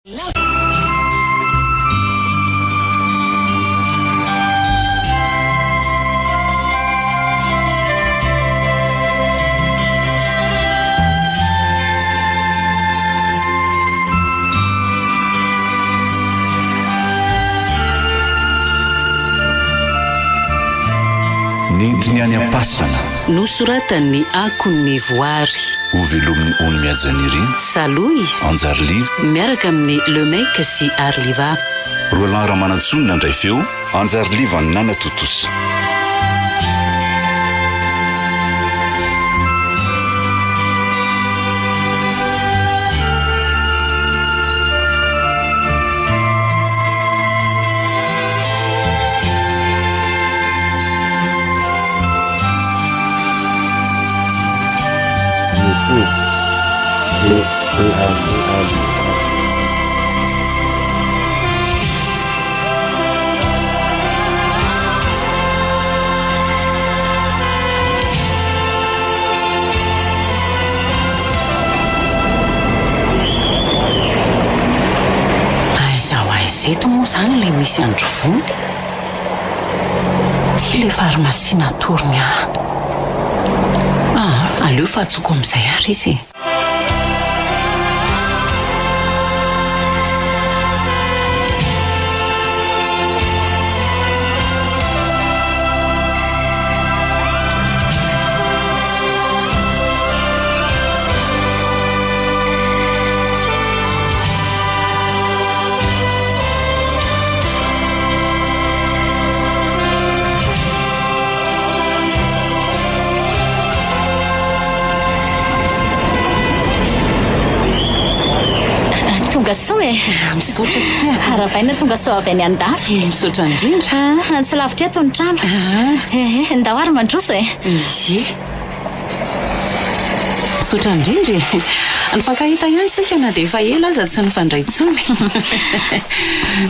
Nentiny any am-pasana. Nosoratan'ny Akon'ny Voary. Hovelomin'i Ony Mihajanirina. Salohy. Anjariliva. Miaraka amin'i Le Mec sy Arliva. Roland Ramanantsoa no nandray feo, Anjariliva no nanatontosa. Youtube DEM Aiza ho aiza eto moa izany ilay misy an-dry Vony? Ity ilay pharmacie natorony ahy. Ah, aleo fa antsoiko amin'izay ary izy e. Tonga soa e! Misaotra akia. Arahabaina tonga soa avy any andafy. Misaotra indrindra. Ah, tsy lavitra eto ny trano. Ehe, ndao ary mandroso e. Ie. Misaotra indrindra e! Nifankahita ihany isika na dia efa ela aza tsy nifandray intsony.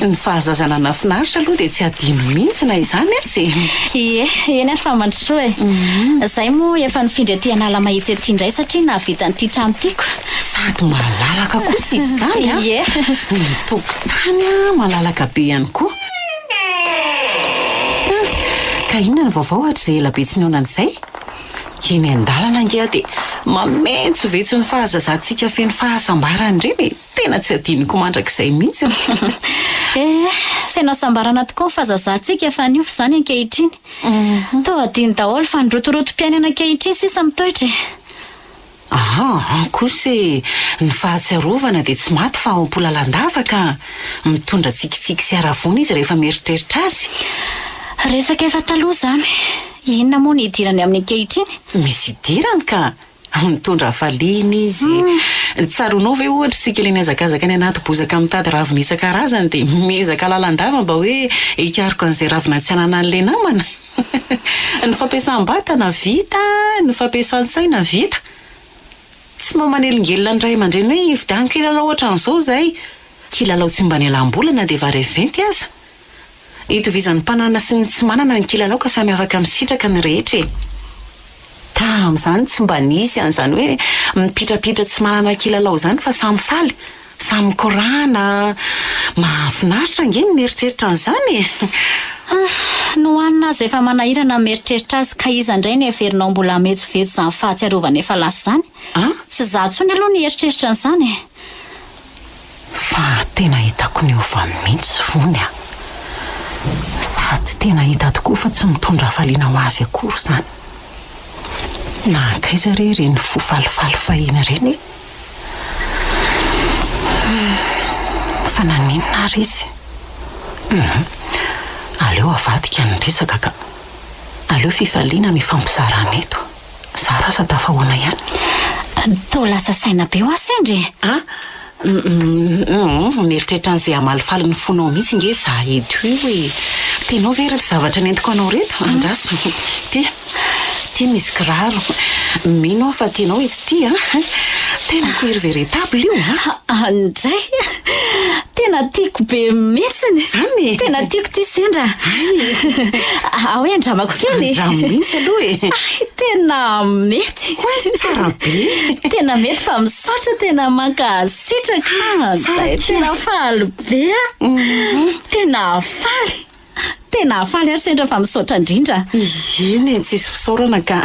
Ny fahazazana nahafinaritra aloha dia tsy hadino mihitsy na izany aza e! Ie, eny ary fa mandrosoa e! Izahay moa efa nifindra ety Analamahitsy ety indray satria nahavita an'ity trano tiako. Sady malalaka kosa izy izany an! Ie. Ny tokotany malalaka be ihany koa. Ka inona no vaovao hatrizay ela be tsy nihaonana izay? Eny an-dalana ange aho dia mametsovetso ny fahazazantsika feno fahasambarana ireny e! Tena tsy adinoko mandrakizay mihitsy. Eh, feno hasambarana tokoa ny fahazazantsika fa niova izany ankehitriny. Toa adino daholo fa ny rotorotom-piainana ankehitriny sisa mitoetra e! Aa kosa e! Ny fahatsiarovana dia tsy maty fa ao am-po lalandava ka! Mitondra tsikitsiky sy haravoana izy rehefa mieritreritra azy. Resaka efa taloha izany. Inona moa no idirany amin'ny ankehitriny? Misy idirany ka! Mitondra hafaliana izy. Tsaroanao ve ohatra isika ilay nihazakazaka any anaty bozaka mitady ravina isan-karazany dia miezaka lalandava mba hoe hikaroka an'izay ravina tsy ananan'ilay namana? Ny fampiasam-batana vita, ny fampiasan-tsaina vita. Tsy mba manelingelina ny ray aman-dreny hoe hividiano kilalao ohatran'izao izahay. Kilalao tsy mba nialam-bola na dia vary venty aza. Itovizan'ny mpanana sy ny tsy manana ny kilalao ka samy afaka misitraka ny rehetra e. Tamin'izany tsy mba nisy an'izany hoe mipitrapitra tsy manana kilalao izany fa samy faly, samy mikorana. Mahafinaritra ange ny mieritreritra an'izany e! Ah, nohanina aza efa manahirana ny mieritreritra azy ka iza indray no heverinao mbola hametsovetso izany fahatsiarovana efa lasa izany? An? Tsy izaho intsony aloha no hieritreritra an'izany e! Fa tena hitako niova mihitsy fony a! Sady tena hita tokoa fa tsy mitondra hafaliana ho azy akory izany. Nankaiza re ireny fo falifaly fahiny ireny e? Hum, fa naninona ary izy? Hum, aleo avadika ny resaka ka. Aleo fifaliana no ifampizarana eto. Zara aza tafahoana ihany. Toa lasa saina be hoa sendra e! A! Humm, mieritreritra an'izay hamalifaly ny fonao mihitsy nge za eto io e! Tianao ve ireto zavatra nentiko anao ireto? Andraso. Ity, ity misy kiraro. Mino aho fa tianao izy ity an! Tena cuir véritable io an! Andray! Tena tiako be mihitsiny. Zany e? Tena tiako ity sendra. Hay. Ao hoe andramako kely. Andramo mihitsy aloha e. Hay, tena mety. Oay, tsara be. Tena mety fa misaotra tena mankasitraka. Tsara Zay, akia. tena faly be aho. Tena faly. Tena faly aho sendra fa misaotra indrindra. Eny e, tsisy fisaorana ka.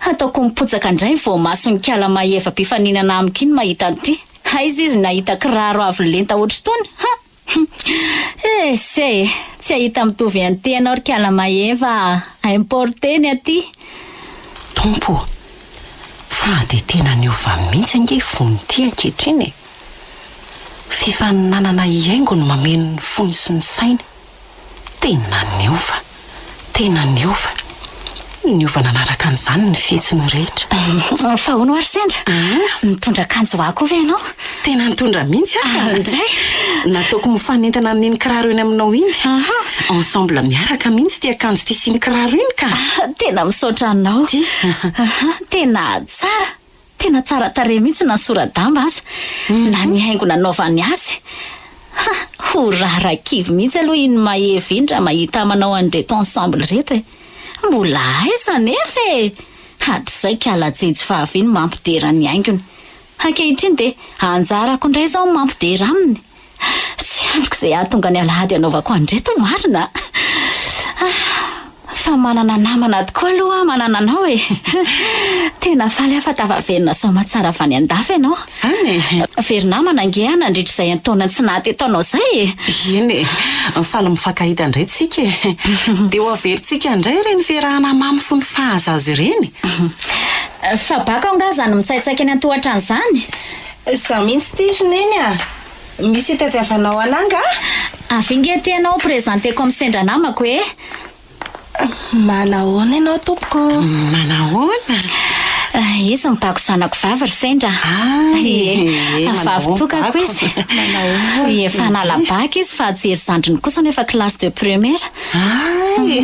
Hataoko mipotsaka indray ny voamason'i Kala Mahefa mpifaninana amiko iny mahita an'ity. Aiza izy nahita kiraro avo lenta ohatr'itony? Ha! Ese e! Tsy hahita mitovy an'ity ianao ry Kala Mahefa a! Importé ny aty. Tompo ô! Fa dia tena niova mihitsy ange fony ity ankehitriny e! Fifaninanana hihaingo no mameno ny fony sy ny sainy. Tena niova. Tena niova. Niova nanaraka an'izany ny fihetsiny rehetra. Fa hono ary sendra? Nitondra akanjo ho ahy koa ve ianao? Tena nitondra mihitsy aho ka. Indray? Nataoko mifanentana amin'iny kiraro eny aminao iny. Ensemble miaraka mihitsy ity akanjo ity sy iny kiraro iny ka. Tena misaotra anao. Ty. Tena tsara. Tena tsara tarehy mihitsy na ny sora-damba aza, na ny haingo nanaovany azy. Ha! Ho rarakivy mihitsy aloha iny Maeva iny raha mahita manao an'ireto ensemble ireto e! Mbola aiza anefa e! Hatrizay kala jejo fahavy iny mampidera ny haingony. Ankehitriny dia anjarako indray izao ny mampidera aminy. Tsy andriko izay hahatonga ny alahady hanaovako an'ireto marina a! Fa manana namana tokoa aloha aho manana anao e! Tena faly aho fa tafaverina soamatsara avy any an-dafy ianao. Izany e! Very namana ange aho nandritra izay an-taonany tsy nahateto anao izay e! Eny e! Faly mifankahita indray tsika e! Dia ho averintsika indray ireny fiarahana mamy fony fahazaza ireny. Fa baka angaha izany mitsaitsaika eny an-tohatra any izany? Izaho mihitsy ity ry Neny a! Misy itadiavanao anah angaha? Avy nge ty ianao presenteko am sendra namako e! Manahoana ianao tompoko? Manahoana? Izy mibako zanako vavy ry sendra. Ay, Ie, vavy tokako izy. Manahoana? Efa hanala bac izy fa jery zandriny kosa no efa classe de première. Ay,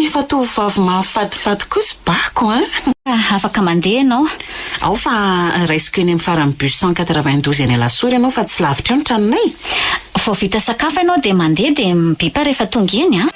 efa tovovavy mahafatifaty kosa bako an! Afaka mandeha ianao. Ao fa raisiko eny amin'ny faran'ny bus 192 eny Alasora ianao fa tsy lavitra eo ny tranonay. Vao vita sakafo ianao dia mandeha dia mibipa rehefa tonga eny an!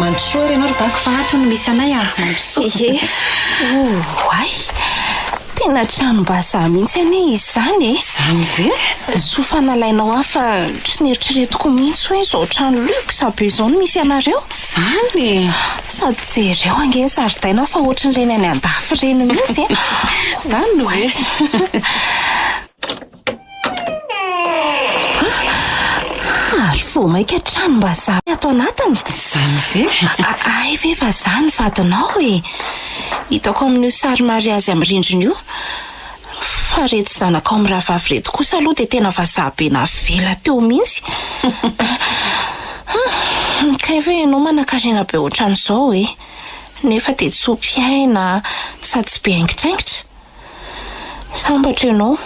Mandrosoa ary ianao ry Bako fa ato no misy anay ah. Mandrosoa. Ie. Oay! Tena tranom-bazaha mihitsy anie izany e! Izany ve? Soa fa nalainao ahy fa tsy neritreretiko mihitsy hoe izao trano luxe be izao no misy anareo. Izany e! Sady jereo ange ny zaridaina fa ohatran'ireny any andafy ireny mihitsy e! Izany no hoe. Ary vao mainka tranom-bazaha ato anatiny. Izany ve? Hay ve vazaha ny vadinao e! Hitako amin'io sary mariazy amin'ny rindrina io. Fa reto zanakao mirahavavy reto kosa aloha dia tena vazaha be navela teo mihitsy. Kay ve ianao manankarena be ohatran'izao e! Nefa dia tso-piaina sady tsy be aingitraingitra. Sambatra ianao,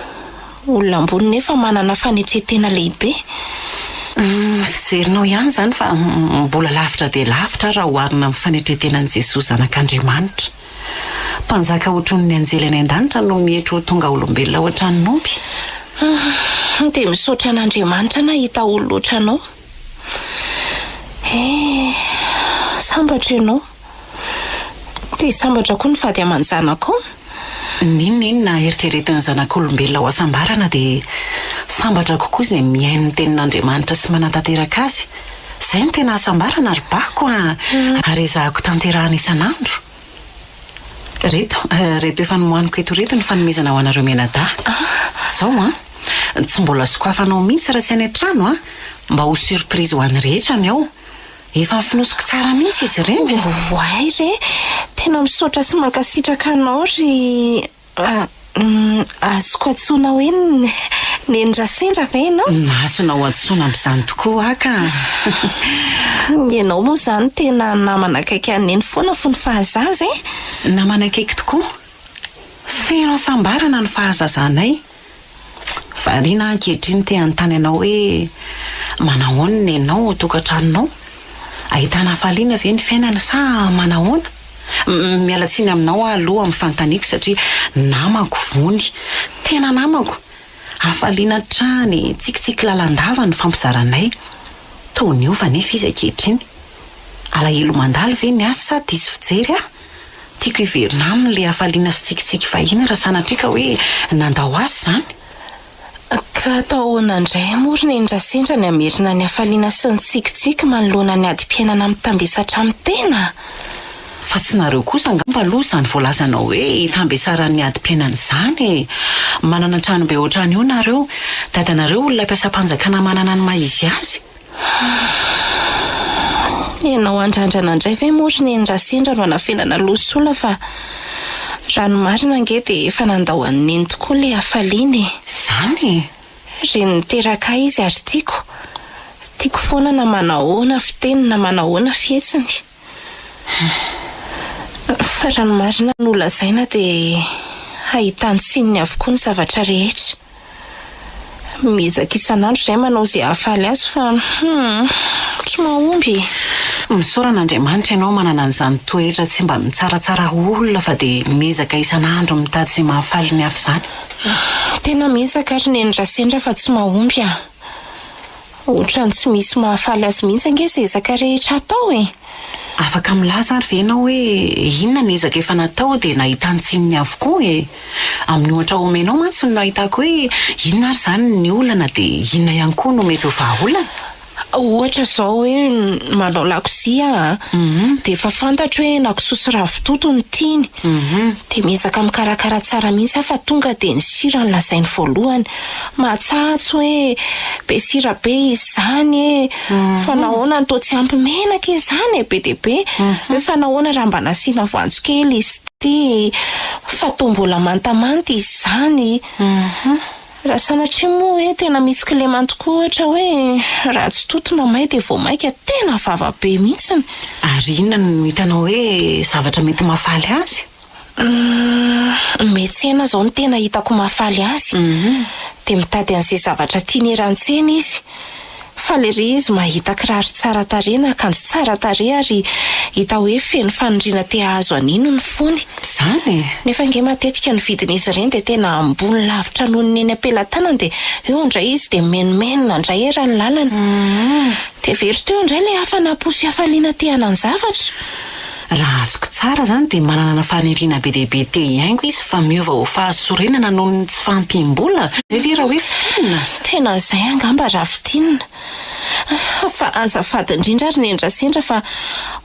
olona ambony nefa manana fanetren-tena lehibe. Fijerinao ihany izany fa mbola lavitra dia lavitra raha oharina amin'ny fanetren-tenan'i Jesoa Zanak'Andriamanitra. Mpanjaka hotronin'ny anjely any an-danitra no mietry ho tonga olombelona hoatran'omby. Dia misaotra an'Andriamanitra nahita olona ohatranao. Eh, sambatra ianao. Dia sambatra koa ny vady aman-janakao. N'inon'inona eritreretin'ny zanak'olombelona ho hasambarana dia sambatra kokoa izay mihaino ny tenin'Andriamanitra sy manatanteraka azy. Izay no tena hasambarana ry Bako a! Ary ezahako tanterahana isan'andro. Reto, reto efa nohaniko eto ireto ny fanomezana ho anareo mianadahy. Izao an, tsy mbola sokafanao mihitsy raha tsy any an-trano an! Mba ho surprise ho an'ny rehetra ny ao. Efa nofonosiko tsara mihitsy izy ireny. Oay re! Tena misaotra sy mankasitraka anao ry. Azoko antsoina hoe Neny Rasendra ve ianao? Azonao antsoina amin'izany tokoa aho ka. Ianao moa izany tena namana akaiky an'i Neny foana fony fahazaza e? Namana akaiky tokoa. Feno hasambarana ny fahazazanay. Variana aho ankehitriny te hanontany anao hoe manahoana ny ianao ao an-tokantranonao? Ahitana hafaliana ve ny fiainana sa manahoana? Miala tsiny aminao aho aloha amin'ny fanontaniako satria namako vony. Tena namako. Hafaliana hatrany, tsikitsiky lalandava ny fampizaranay. Toa niova anefa izy ankehitriny. Alahelo mandalo ve ny ahy sa diso fijery aho? Tiako hiverina aminy ilay hafaliana sy tsikitsiky fahiny raha sanatria ka hoe nandao azy izany. Ka atao ahoana indray moa ry Neny Rasendra ny hamerina ny hafaliana sy ny tsikitsiky manoloana ny adim-piainana mitambesatra amin'ny tena? Fa tsy nareo kosa angamba aloha izany voalazanao hoe itambesaran'ny adim-piainana izany e! Manana tranobe ohatran'io nareo, dadanareo olona mpiasam-panjakana manana ny maha izy azy. Ianao andrandrana indray ve moa ry Neny Rasendra no anafenana loha sola fa raha ny marina ange dia efa nandao an'i Neny tokoa ilay hafaliana e! Izany e! Reny niteraka ahy izy ary tiako. Tiako foana na manahoana fiteniny na manahoana fihetsiny. Fa raha ny marina no lazaina dia ahitany tsininy avokoa ny zavatra rehetra. Miezaka isan'andro izahay manao izay hahafaly azy fa hum tsy mahomby e. Misaora an'Andriamanitra ianao manana an'izany toetra tsy mba mitsaratsara olona fa dia miezaka isan'andro mitady izay mahafaly ny hafa izany. Tena miezaka ry Neny Rasendra fa tsy mahomby aho. Ohatran'ny tsy misy mahafaly azy mihitsy ange izay ezaka rehetra atao e! Afaka milaza ary ve ianao hoe inona ny ezaka efa natao dia nahitany tsininy avokoa e? Amin'ny ohatra omenao mantsy no nahitako hoe inona ary izany ny olana dia inona ihany koa no mety ho vahaolana? Ohatra izao hoe manao lakozia aho an, dia efa fantatro hoe henakisoa sy ravitoto no tiany, dia miezaka mikarakara tsara mihitsy aho fa tonga dia ny sira no lazainy voalohany, mahatsatso hoe be sira be izy izany e, fa nahoana no toa tsy ampy menaka izy izany e, be dia be, hoe fa nahoana raha mba nasiana voanjo kely izy ity, fa toa mbola mantamanta izy izany. Raha sanatria moa hoe tena misy kilema tokoa ohatra hoe raha tsy toto na may dia vao maika tena vava be mihitsiny. Ary inona no hitanao hoe zavatra mety mahafaly azy? Humm, miantsena izao no tena hitako mahafaly azy. Dia mitady an'izay zavatra tiany eran-tsena izy. Faly ery izy mahita kiraro tsara tarehy na akanjo tsara tarehy ary hita hoe feno faniriana te hahazo an'iny ny fony. Izany e! Nefa ange matetika ny vidin'izy ireny dia tena ambony lavitra noho ny eny am-pelatanany dia eo indray izy dia mimenomenona indray eran'ny lalana. Dia very teo indray ilay hafanam-po sy hafaliana te hanan-javatra. Raha azoko tsara izany dia manana faniriana be dia be te hihaingo izy fa miova ho fahasorenana noho ny tsy fahampiam-bola? Izay ve raha hoe fintinina? Tena izay angamba raha fintinina. Fa azafady indrindra ry Neny Rasendra fa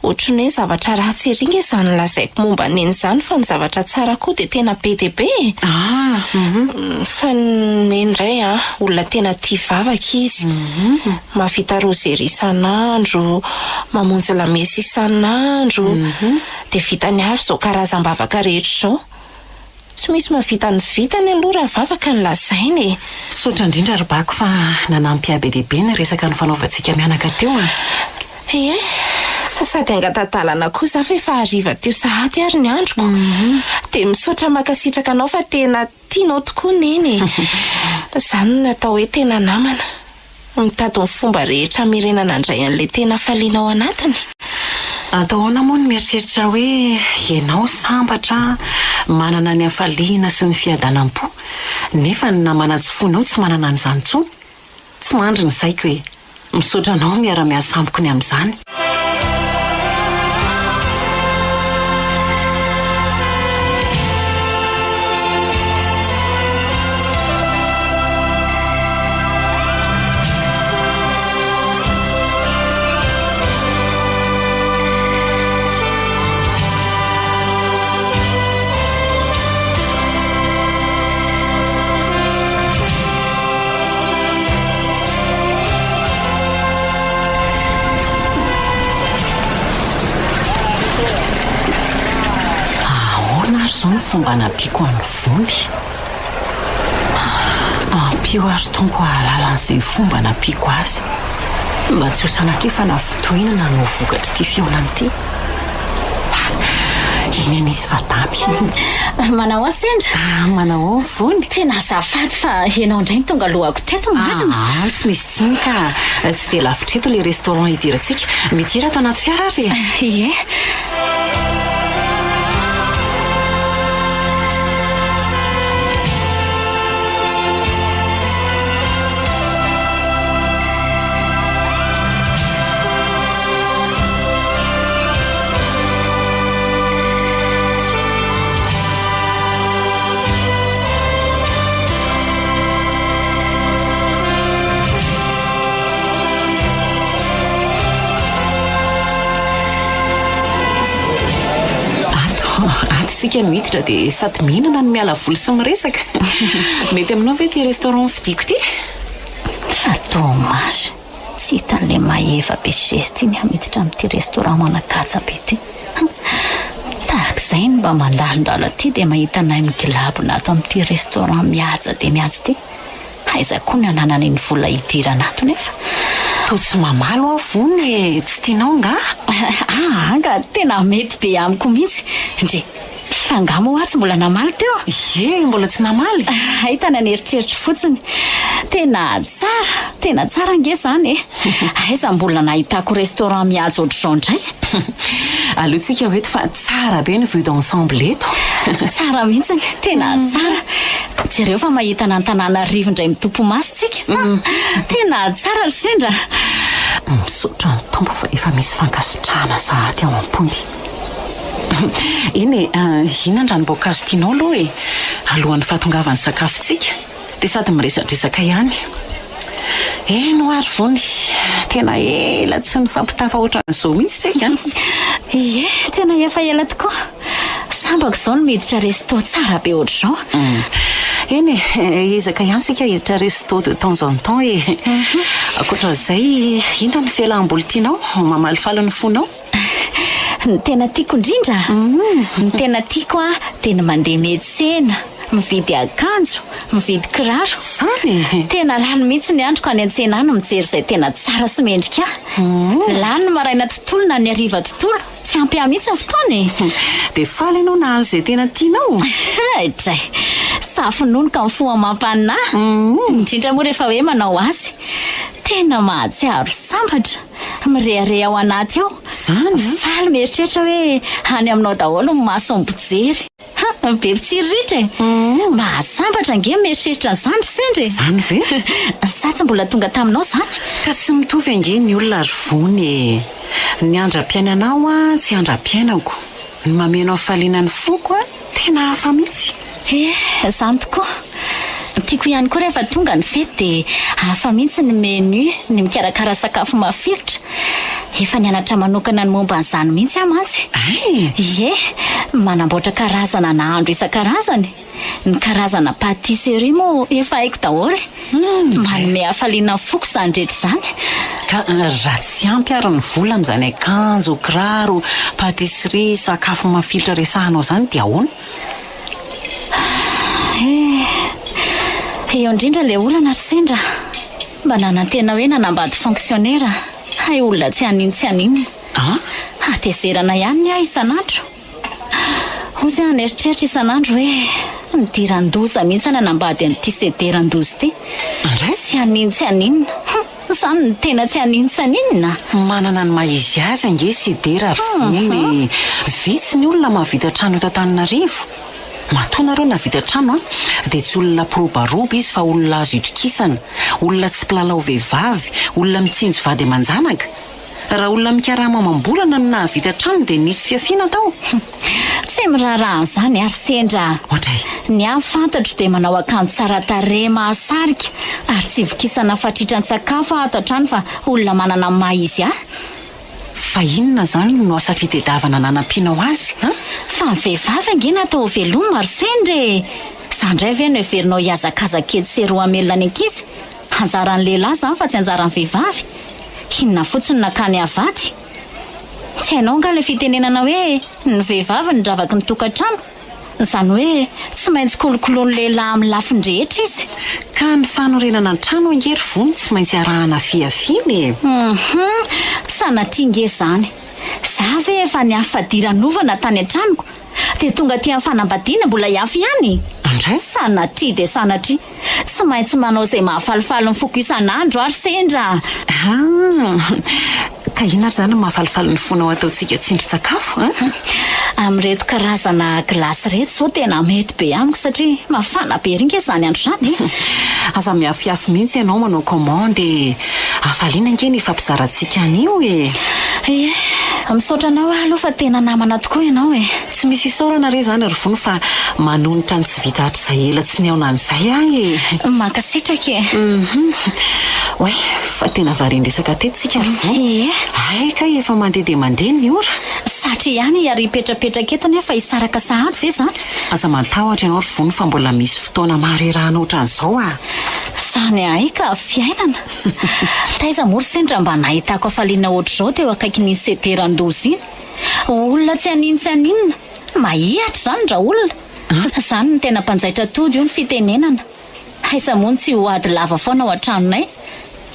ohatry ny hoe zavatra ratsy ery nge izany lazaiko momba an'i Neny izany fa ny zavatra tsara koa dia tena be dia be e! Ah! Fa Neny indray an, olona tena tia vavaka izy. Mahavita rozery isan'andro, mamonjy lamesa isan'andro, dia vitany avy izao karazam-bavaka rehetra izao. Tsy misy mahavita ny vitany aloha raha vavaka no lazaina e! Misaotra indrindra ry Bako fa nanampy ahy be dia be ny resaka nifanaovantsika mianaka teo a! Ie, fa sady angata-dalana koa za fa efa hariva teo sahady ary ny androko. Dia misaotra mankasitraka anao fa tena tianao tokoa Neny e! Izany no atao hoe tena namana. Mitady ny fomba rehetra hamerenana indray an'ilay tena hafaliana ao anatiny. Atao ahoana moa ny mieritreritra hoe ianao sambatra, manana ny hafaliana sy ny fiadanam-po, nefa ny namana tsy foinao tsy manana an'izany intsony? Tsy mandry ny saiko e! Misaotra anao miara-miasa amiko ny amin'izany. Ahoana ary izao ny fomba hanampiako an'i Vony? Ampio aho ry Tompo hahalala an'izay fomba nampiako azy. Mba tsy ho sanatria fanafintohinana no vokatr'ity fihaonana ity. Iny anie izy fa damy. Manao ahoana sendra? Ah, manao ahoana Vony? Tena azafady fa ianao indray no tonga alohako teto marina. Ah, tsy misy tsiny ka. Tsy dia lavitra eto ilay restaurant hidirantsika. Midira ato anaty fiara ary e. Ie. Ato, ato tsika no hiditra dia sady mihinana no miala voly sy miresaka. Mety aminao ve ity restaurant fidiko ity? Fa dommage. Tsy hitan'ilay Maeva be geste iny aho miditra amin'ity restaurant manan-kaja be ity. Hum! Tahaka izay ny mba mandalondalo aty dia mahita anay migilabona ato amin'ity restaurant mihaja dia mihaja ity. Aiza koa ny ananana iny vola hidirana ato nefa? Toa tsy mamaly aho Vony e! Tsy tianao angaha? Aa nga tena mety be amiko mihitsy. Ndry! Fa angaha moa aho tsy mbola namaly teo? Ie, mbola tsy namaly. Hay tany an'eritreritro fotsiny. Tena tsara, tena tsara ange izany e! Aiza mbola nahitako restaurant mihaja ohatr'izao indray? Aleo tsika ho eto fa tsara be ny vue d'ensemble eto. Tsara mihitsy, tena tsara. Jereo fa mahita an'Antananarivo indray mitopy maso tsika. Tena tsara ry sendra. Misaotra ny Tompo fa efa misy fankasitrahana sahady ao am-pony. Eny e, inona ny ranom-boankazo tianao aloha e? Alohan'ny fahatongavan'ny sakafontsika, dia sady miresadresaka ihany. Eny ho'a ry Vony, tena ela tsy nifampitafa ohatran'izao mihitsy isika an! Ie, tena efa ela tokoa. Sambako izao no miditra resto tsara be ohatr'izao. Eny e, hiezaka ihany isika hiditra resto de temps en temps e! Ankoatran'izay, inona ny fialam-boly tianao, mamalifaly ny fonao? Ny tena tiako indrindra? Ny tena tiako a, dia ny mandeha miantsena, mividy akanjo, mividy kiraro. Zany e! Tena lany mihitsy ny androko any an-tsena any mijery izay tena tsara sy mendrika ahy. Lany ny maraina tontolo na ny hariva tontolo, tsy ampy ahy mihitsy ny fotoana e! Dia faly ianao nahazo izay tena tianao? Dray! Safononoka ny fo amam-panahy, indrindra moa rehefa hoe manao azy. Tena mahatsiaro sambatra. Mirehareha ao anaty ao. Zany an! Faly mieritreritra hoe any aminao daholo ny mason'ny mpijery. Ha! Be mpitsiriritra e! Mahasambatra ange ny mieritreritra an'izany ry sendra e! Zany ve? Sa tsy mbola tonga taminao izany? Ka tsy mitovy ange ny olona ry Vony e! Ny andram-piainanao an, tsy andram-piainako. Ny mameno hafaliana ny foko an, tena hafa mihitsy. Eh, izany tokoa. Tiako ihany koa rehefa tonga ny fety dia hafa mihitsy ny menu, ny mikarakara sakafo mafilotra. Efa nianatra manokana ny momba an'izany mihitsy aho mantsy. Hay! Ie, manamboatra karazana nahandro isan-karazany. Ny karazana pâtisserie moa efa haiko daholo. Manome hafaliana ny foko izany rehetra izany. Ka raha tsy ampy ary ny vola amin'izany akanjo, kiraro, pâtisserie, sakafo mafilotra resahanao izany dia ahoana? Eh, eo indrindra ilay olana ry sendra. Mba nanantena hoe nanambady fonctionnaire, hay olona tsy hanin-tsy haninona. An? Hatezerana ihany ny ahy isan'andro. Hozy aho nieritreritra isan'andro hoe nidiran-doza mihitsy aho nanambady an'ity sederan-doza ity. Indray? Tsy hanin-tsy haninona. Hum, izany no tena tsy hanin-tsy haninona. Manana ny maha izy azy ange Sidera ry Vony e! Vitsy ny olona mahavita trano eto Antananarivo. Matoa nareo nahavita trano an, dia tsy olona mpirobaroba izy fa olona azo itokisana, olona tsy mpilalao vehivavy, olona mitsinjo vady aman-janaka. Raha olona mikarama amam-bolana no nahavita trano dia nisy fiafiana tao? Tsy miraharaha an'izany ary sendra. Ohatray. Ny ahy fantatro dia manao akanjo tsara tarehy mahasarika ary tsy vokisana fatritran-tsakafo aho ato an-trano fa olona manana ny maha izy ahy. Fa inona izany no asa fitedavana nanampianao azy an? Fa ny vehivavy ange natao ho veloma ry sendra e! Za indray ve no heverinao hihazakazaka etsy sy eroa hamelona ny ankizy? Anjaran'ny lehilahy izany fa tsy anjaran'ny vehivavy. Inona fotsiny nakany havady? Tsy hainao angaha ilay fitenenana hoe ny vehivavy no dravaky ny tokantrano? Izany hoe tsy maintsy kolokoloin'ny lehilahy amin'ny lafiny rehetra izy. Ka ny fanorenana ny trano ange ry Vony tsy maintsy arahana fihafiana e! Hum, sanatria nge izany. Za ve efa niafy fadiranovana tany an-tranoko dia tonga aty amin'ny fanambadiana mbola hiafy ihany? Andray! Sanatria dia sanatria. Tsy maintsy manao izay mahafalifaly ny foko isan'andro aho ry sendra a! Ah! Ka inona ary izany no mahafalifaly ny fonao ataontsika tsindrin-tsakafo an? Amin'ireto karazana glace ireto izao tena mety be amiko satria mafana be ery nge izany andro izany e! Aza miafiafy mihitsy ianao manao commande e! Hafaliana ange ny hifampizarantsika an'io e! Ie, misaotra anao aho aloha fa tena namana tokoa ianao e! Tsy misy isaorana re izany ry Vony fa manonitra ny tsy vita hatrizay ela tsy nihaona an'izay aho e! Mankasitraka e! Hum! Oay, fa tena varian-dresaka teto isika ry Vony. Ie. Hay kay efa mandeha dia mandeha ny ora. Satry ihany ary hipetrapetraka eto nefa hisaraka sahady ve izany? Aza matahotra ianao ry Vony fa mbola misy fotoana maro iarahana ohatran'izao a! Izany ahay ka fiainana. Taiza moa ry sendra mba nahitako hafaliana ohatr'izao teo akaikin'iny sederan-doza iny? Olona tsy hanin-tsy haninona. Mahihatra izany raolona. Izany no tena mpanjaitra tody hoy ny fitenenana. Aiza moa no tsy ho ady lava foana ao an-tranonay?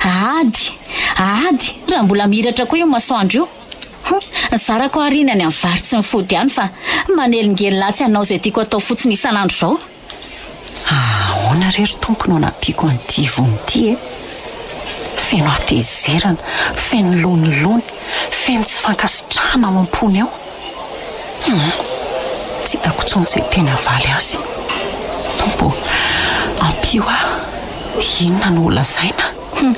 Ady! Ady! Raha mbola mihiratra koa io masoandro io. Hum! Zarako ary iny any amin'ny vary tsy mifody any fa manelingelina ahy tsy hanao izay tiako atao fotsiny isan'andro izao. Ahoana re ry Tompo no anampiako an'ity vony ity e? Feno hatezerana, feno lonilony, feno tsy fankasitrahana ao am-pony ao. Hum! Tsy hitako intsony izay teny havaly azy. Tompo ô, ampio aho. Inona no holazaina? Hum!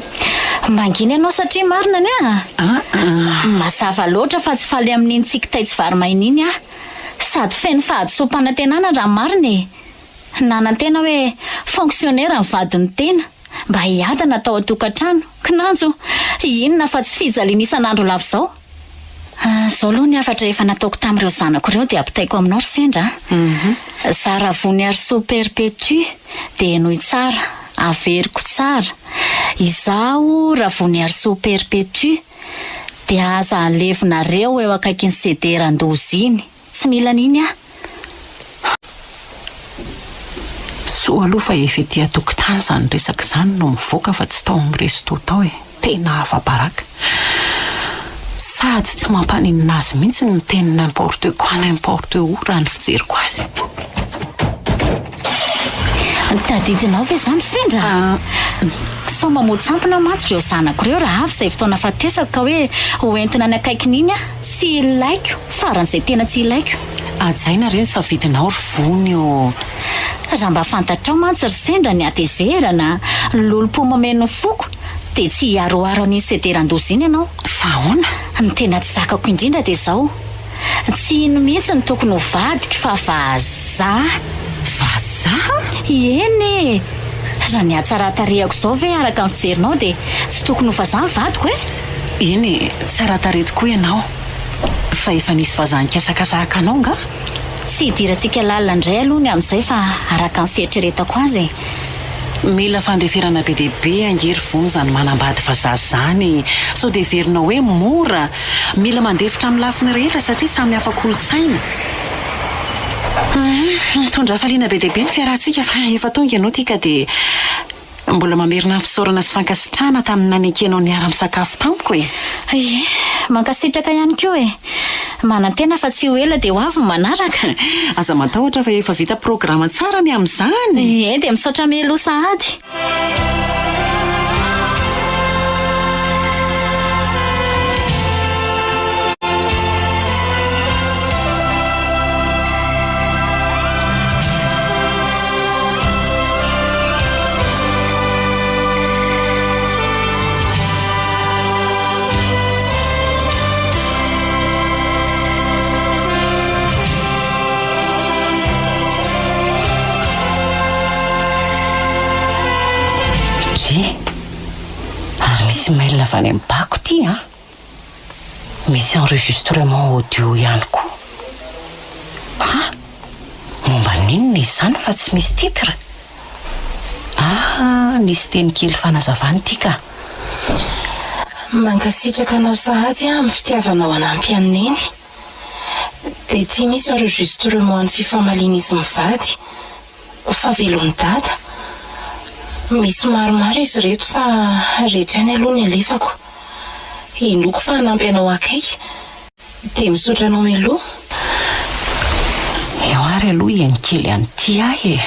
Mangina ianao satria marina anie a! Ah! Mazava loatra fa tsy faly amin'iny tsiky tay tsy vary maina iny aho. Sady feno fahadisoam-panantenana raha marina e! Nanantena hoe fonctionnaire ny vadin'ny tena, mba hiadana tao an-tokantrano, kinanjo inona fa tsy fijaliana isan'andro lava izao. Izao aloha ny hafatra efa nataoko tamin'ireo zanako ireo dia ampitaiko aminao ry sendra a! Zara Voniarisoa Perpétue dia henoy tsara, averiko tsara, izaho Ravoniarisoa Perpétue Dia aza alevinareo eo akaikin'ny sederan-doza iny. Tsy mila an'iny aho. Soa aloha fa efa ety an-tokotany izany resaka izany no mivoaka fa tsy tao amin'ny resto tao e. Tena afa-baraka. Sady tsy mampaninona azy mihitsy ny miteny n'importe quoi n'importe où raha ny fijeriko azy. Tadidinao ve izany sendra? Sao mamoa-tsampona mantsy ireo zanako ireo raha avy izay fotoana ahafatesako ka hoe ho entina any akaikiny iny aho. Tsy ilaiko, faran'izay tena tsy ilaiko. Hajaina re ny safidinao ry Vony ô! Raha mba fantatrao mantsy ry sendra ny hatezerana, ny lolompo mameno ny foko, dia tsy hiharoharo an'iny sederan-doza iny ianao. Fa ahoana? Ny tena tsy zakako indrindra dia izao. Tsy iny mihitsy no tokony ho vadiko fa vazaha. Vazaha? Eny e! Raha ny hatsaran-tarehako izao ve araka ny fijerinao dia tsy tokony ho vazaha ny vadiko e? Eny e, tsara tarehy tokoa ianao. Fa efa nisy vazaha nikasakasahaka anao angaha? Tsy hidirantsika lalina indray aloha ny amin'izay fa araka ny fieritreretako azy e. Mila fandeferana be dia be ange ry Vony izany manambady vazaha izany e! Sao dia heverinao hoe mora? Mila mandefitra amin'ny lafiny rehetra satria samy hafa kolontsaina. Hum, mitondra hafaliana be dia be ny fiarahantsika fa efa tonga ianao ity ka dia mbola mamerina ny fisaorana sy fankasitrahana tamin'ny nanekenao niara-misakafo tamiko e! Ie, mankasitraka ihany koa e! Manantena fa tsy ho ela dia ho avy ny manaraka. Aza matahotra fa efa vita programa tsara ny amin'izany. Ie, dia misaotra mialoha sahady. Dry! Ary misy mail avy any amin'ny bako ity an! Misy enregistrement audio ihany koa. Ha! Momba n'inona izy izany fa tsy misy titre? Ah! Nisy teny kely fanazavana ity ka. Mankasitraka anao sahady aho amin'ny fitiavanao hanampy an'i Neny. Dia ity misy enregistrement an'ny fifamalian'izy mivady. Fa velon'i dada. Misy maromaro izy ireto fa ireto ihany aloha ny alefako. Inoako fa hanampy anao akaiky. Dia misaotra anao mialoha. Eo ary aloha hihaino kely an'ity aho e.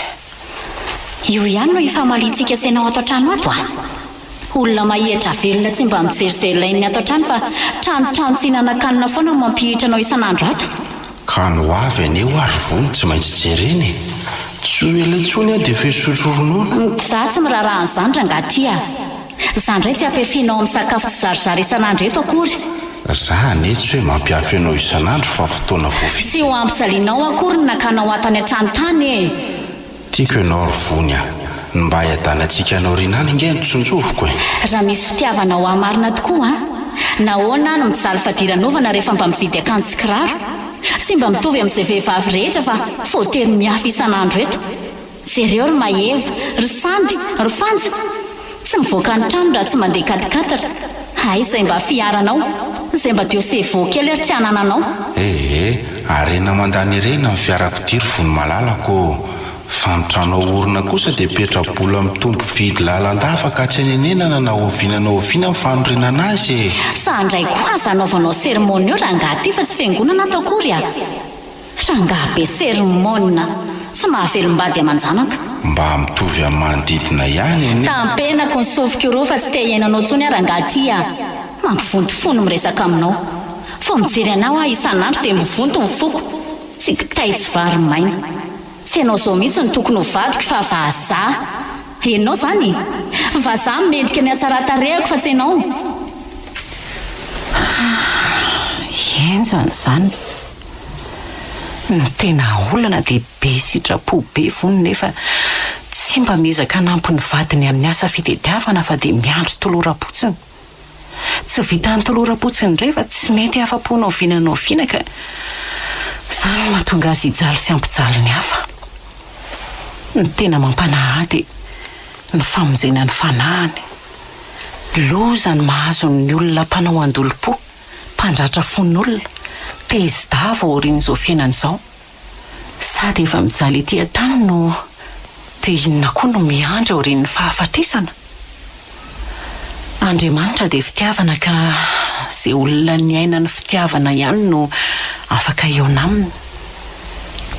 Io ihany no ifamaliantsika sy ianao ato an-trano ato a! Olona mahihitra velona tsy mba mijery izay ilain'ny ato an-trano fa trano trano tsy hinanan-kanina foana no mampihihitra anao isan'andro ato. Ka ny ho avy anie hoa ry vony tsy maintsy jerena e! Tsy ho ela intsony aho dia efa hisotro ronono. Za tsy miraharaha an'izany rangahy ty a! Za ndray tsy ampiafianao amin'ny sakafo tsy zarizary isan'andro eto akory. Za anie tsy hoe mampiafy anao isan'andro fa fotoana voafidy. Tsy ho ampijalianao akory ny nakanao ahy tany an-trano tany e! Tiako ianao ry Vony a! Ny mba hiadanantsika any aoriana any ange no tsinjoviko e! Raha misy fitiavana ho ahy marina tokoa an! Nahoana aho no mijaly fadiranovana rehefa mba mividy akanjo sy kiraro? Tsy mba mitovy amin'izay vehivavy rehetra fa voatery miafy isan'andro eto. Jereo ry Maeva, ry Sandy, ry Fanja! Tsy mivoaka ny trano raha tsy mandeha quatre-quatre. Hay izay mba fiaranao, izay mba deux chevaux kely ary tsy anananao. Ee, harena mandany harena ny fiarakodia ry Vony malalako ô! Fa ny trano aorina kosa dia petra-bola mitombo vidy lalandava ka tsy anenenana na oviana na oviana ny fanorenana azy e! Sa ndray koa aza anaovanao sermon eo rangahy ty fa tsy fiangonana ato akory a! Rangahy be sermon tsy mahavelom-bady aman-janaka. Mba mitovy amin'ny manodidina ihany anie. Tampenako ny sofiko roa fa tsy te hihaino anao intsony aho rangahy ty a! Mampivonto fo ny miresaka aminao. Vao mijery anao aho isan'andro dia mivonto ny foko. Tsy kitay tsy vary maina. Tsy ianao izao mihitsy no tokony ho vadiko fa vazaha. Ianao izany? Vazaha mendrika ny hatsaran-tarehako fa tsy ianao. Henjana izany. Ny tena olana dia be sitrapo be vony nefa tsy mba miezaka hanampy ny vadiny amin'ny asa fitediavana fa dia miandry toloram-potsiny. Tsy vitan'ny toloram-potsiny indray fa tsy mety afa-po na oviana na oviana ka izany no mahatonga azy hijaly sy hampijaly ny hafa. Ny tena mampanahy ahy dia ny famonjena ny fanahiny. Loza ny mahazo ny olona mpanao andolom-po. Mpandratra fon'olona, tezi-dava aorian'izao fiainana izao. Sady efa mijaly ety an-tany no dia inona koa no miandry aorian'ny fahafatesana? Andriamanitra dia fitiavana ka izay olona niaina ny fitiavana ihany no afaka hihaona aminy.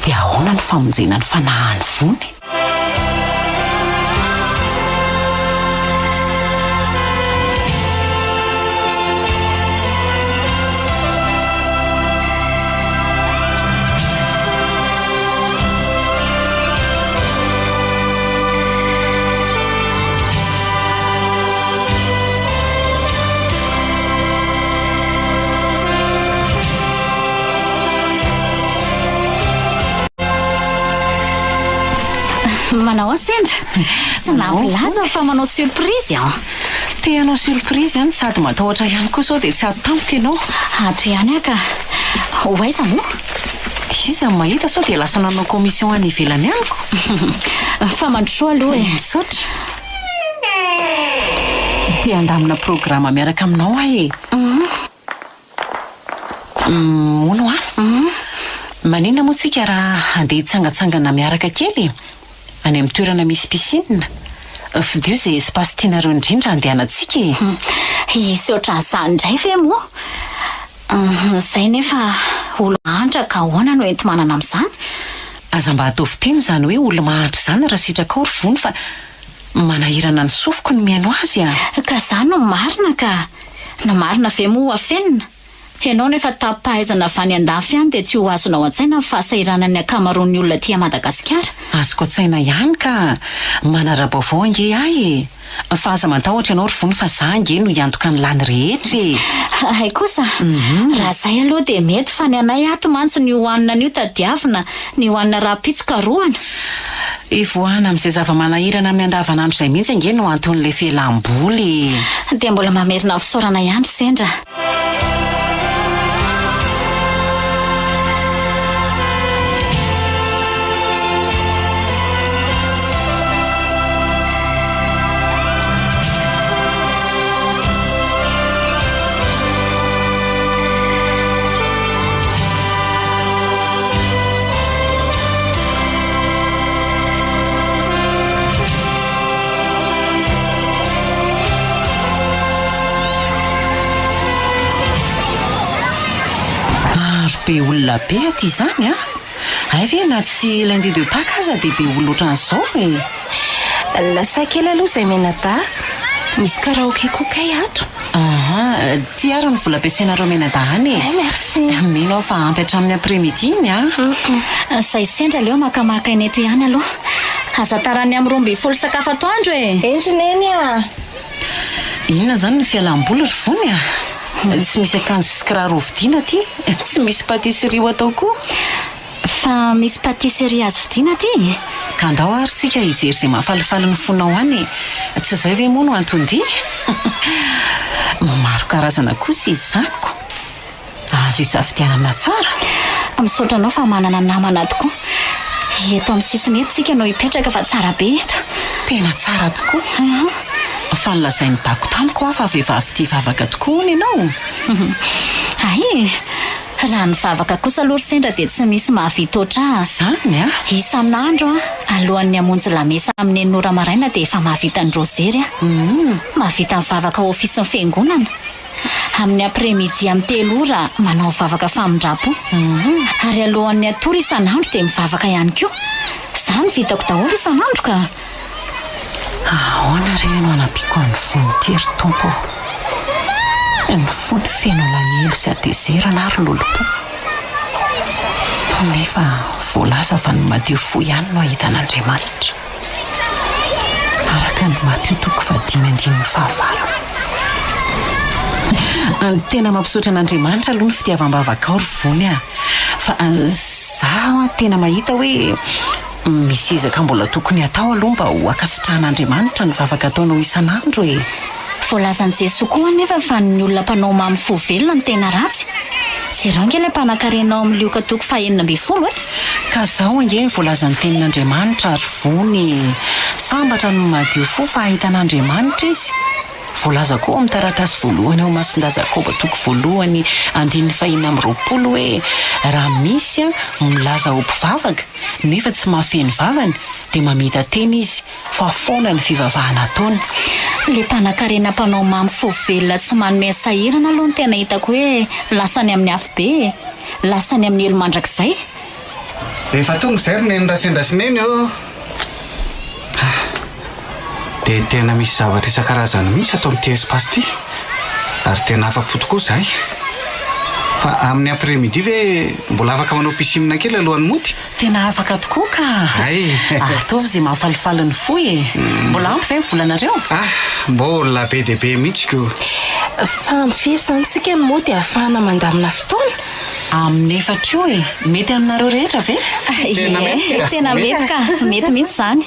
Dia ahoana ny famonjena ny fanahin'ny vony? Manao ahoana sendra? Tsy nampilaza fa manao surprise an! Te hanao surprise ihany sady matahotra ihany koa sao dia tsy ato tampoka ianao. Ato ihany aho ka. Ho aiza moa? Iza no mahita sao dia lasa nanao commission any ivelany any ko. Fa mandrosoa aloha e. Misaotra. Te handamina programa miaraka aminao aho e. Hono hoa, maninona moa tsika raha handeha hitsangantsangana miaraka kely e? Any amin'ny toerana misy piscine. Fidio izay espace tianareo indrindra handehanantsika e! Hisy ohatran'izany indray ve moa? Izay nefa olo-mahantra ka ahoana no enti-manana amin'izany? Aza mba ataovy teny izany hoe olo-mahantra izany raha sitrakao ry Vony fa manahirana ny sofiko ny mihaino azy a! Ka izany no marina ka! Ny marina ve moa ho afenina? Ianao nefa tapi-pahaizana avy any andafy any dia tsy ho azonao an-tsaina ny fahasahiranan'ny ankamaroan'ny olona aty Madagasikara. Azoko an-tsaina ihany ka! Manara-baovao ange ahy e! Fa aza matahotra ianao ry Vony fa za ange no hiantoka ny lany rehetra e! Hay kosa! Raha izay aloha dia mety fa ny anay ato mantsy ny hohanina anio tadiavina, ny hohanina rahampitso karohana. Hivoahana amin'izay zava-manahirana amin'ny andavanandro izay mihitsy ange no anton'ilay fialam-boly e! Dia mbola mamerina ny fisaorana ihany ry sendra. Ary be olona be aty izany an! Hay ve na tsy lundi de Pâques aza dia be olona ohatran'izao e! Lasa kely aloha izay mianadahy, misy karaoke koa kay ato. Aha, ty ary ny vola ampiasainareo mianadahy any e! Eh merci. Mino aho fa ampy hatramin'ny après midi iny an! Izay sendra aleo makamaka aina eto ihany aloha. Aza tara ny amin'ny 12 sakafo atoandro e! Eny ry Neny a! Inona izany ny fialam-boly ry Vony a? Tsy misy akanjo sy kiraro hovidiana aty, tsy misy pâtisserie ho atao koa. Fa misy pâtisserie azo vidiana aty e! Ka andao ary tsika hijery izay mahafalifaly ny fonao any e! Tsy izay ve moa no anton-dia? Maro karazana kosa izy izany ko! Azo isafidianana tsara. Misaotra anao fa manana namana tokoa. Eto amin'ny sisiny eto tsika no hipetraka fa tsara be eto. Tena tsara tokoa. Fa nolazain'i Bako tamiko hoa fa vehivavy tia vavaka tokoa hono ianao. Hay e! Raha ny vavaka kosa aloha ry sendra dia tsy misy mahavita oatra ahy. Izany a! Isan'andro aho, alohan'ny hamonjy lamesa amin'ny enina ora maraina dia efa mahavita ny rozery aho. Mahavita mivavaka ao ofisin'ny fiangonana. Amin'ny après midi amin'ny telo ora manao vavaka famindram-po. Ary alohan'ny hatory isan'andro dia mivavaka ihany koa. Izany vitako daholo isan'andro ka! Ahoana re no hanampiako an'i Vony ity ry Tompo ô? Ny fony feno alahelo sy hatezerana ary lolompo. Nefa voalaza fa ny madio fo ihany no hahita an'Andriamanitra. Araka ny Matio toko fahadimy andininy fahavalo. Ny tena mampisaotra an'Andriamanitra aloha ny fitiavam-bavakao ry Vony a! Fa za tena mahita hoe misy ezaka mbola tokony hatao aloha mba ho ankasitrahan'Andriamanitra ny vavaka ataonao isan'andro e! Voalazan'i Jesoa koa anefa fa ny olona mpanao mamy fo velona no tena ratsy. Jereo ange ilay mpanankarena ao amin'ny Lioka toko fahenina ambinifolo e! Ka zao ange ny voalazan'ny tenin'Andriamanitra ry Vony e! Sambatra ny madio fo fa hahita an'Andriamanitra izy. Voalaza koa ao amin'ny taratasy voalohany ao Masindahy Jakoba toko voalohany andininy fahenina amby 20 hoe raha misy milaza ho mpivavaka nefa tsy mahafehy ny vavany dia mamita-tena izy fa foana ny fivavahana ataony. Le mpanakarena mpanao mamy fo velona tsy manome ny sahirana aloha no tena hitako hoe lasa any amin'ny afobe e! Lasa any amin'ny helo mandrakizay. Efa tonga izay ry Neny Rasendra sy Neny ô! Dia tena misy zavatra isan-karazany mihitsy ato amin'ity espace ity. Ary tena afa-po tokoa izahay. Fa amin'ny après midi ve mbola afaka manao piscine kely alohan'ny mody? Tena afaka tokoa ka! Hay! Ataovy izay mahafalifaly ny fo e! Mbola ampy ve ny volanareo? Ah! Mbola be dia be mihitsy ko! Fa amin'ny firy izany isika no mody ahafahana mandamina fotoana? Amin'ny efatra eo e! Mety aminareo rehetra ve? Tena mety ka! Tena mety ka! Mety mihitsy izany.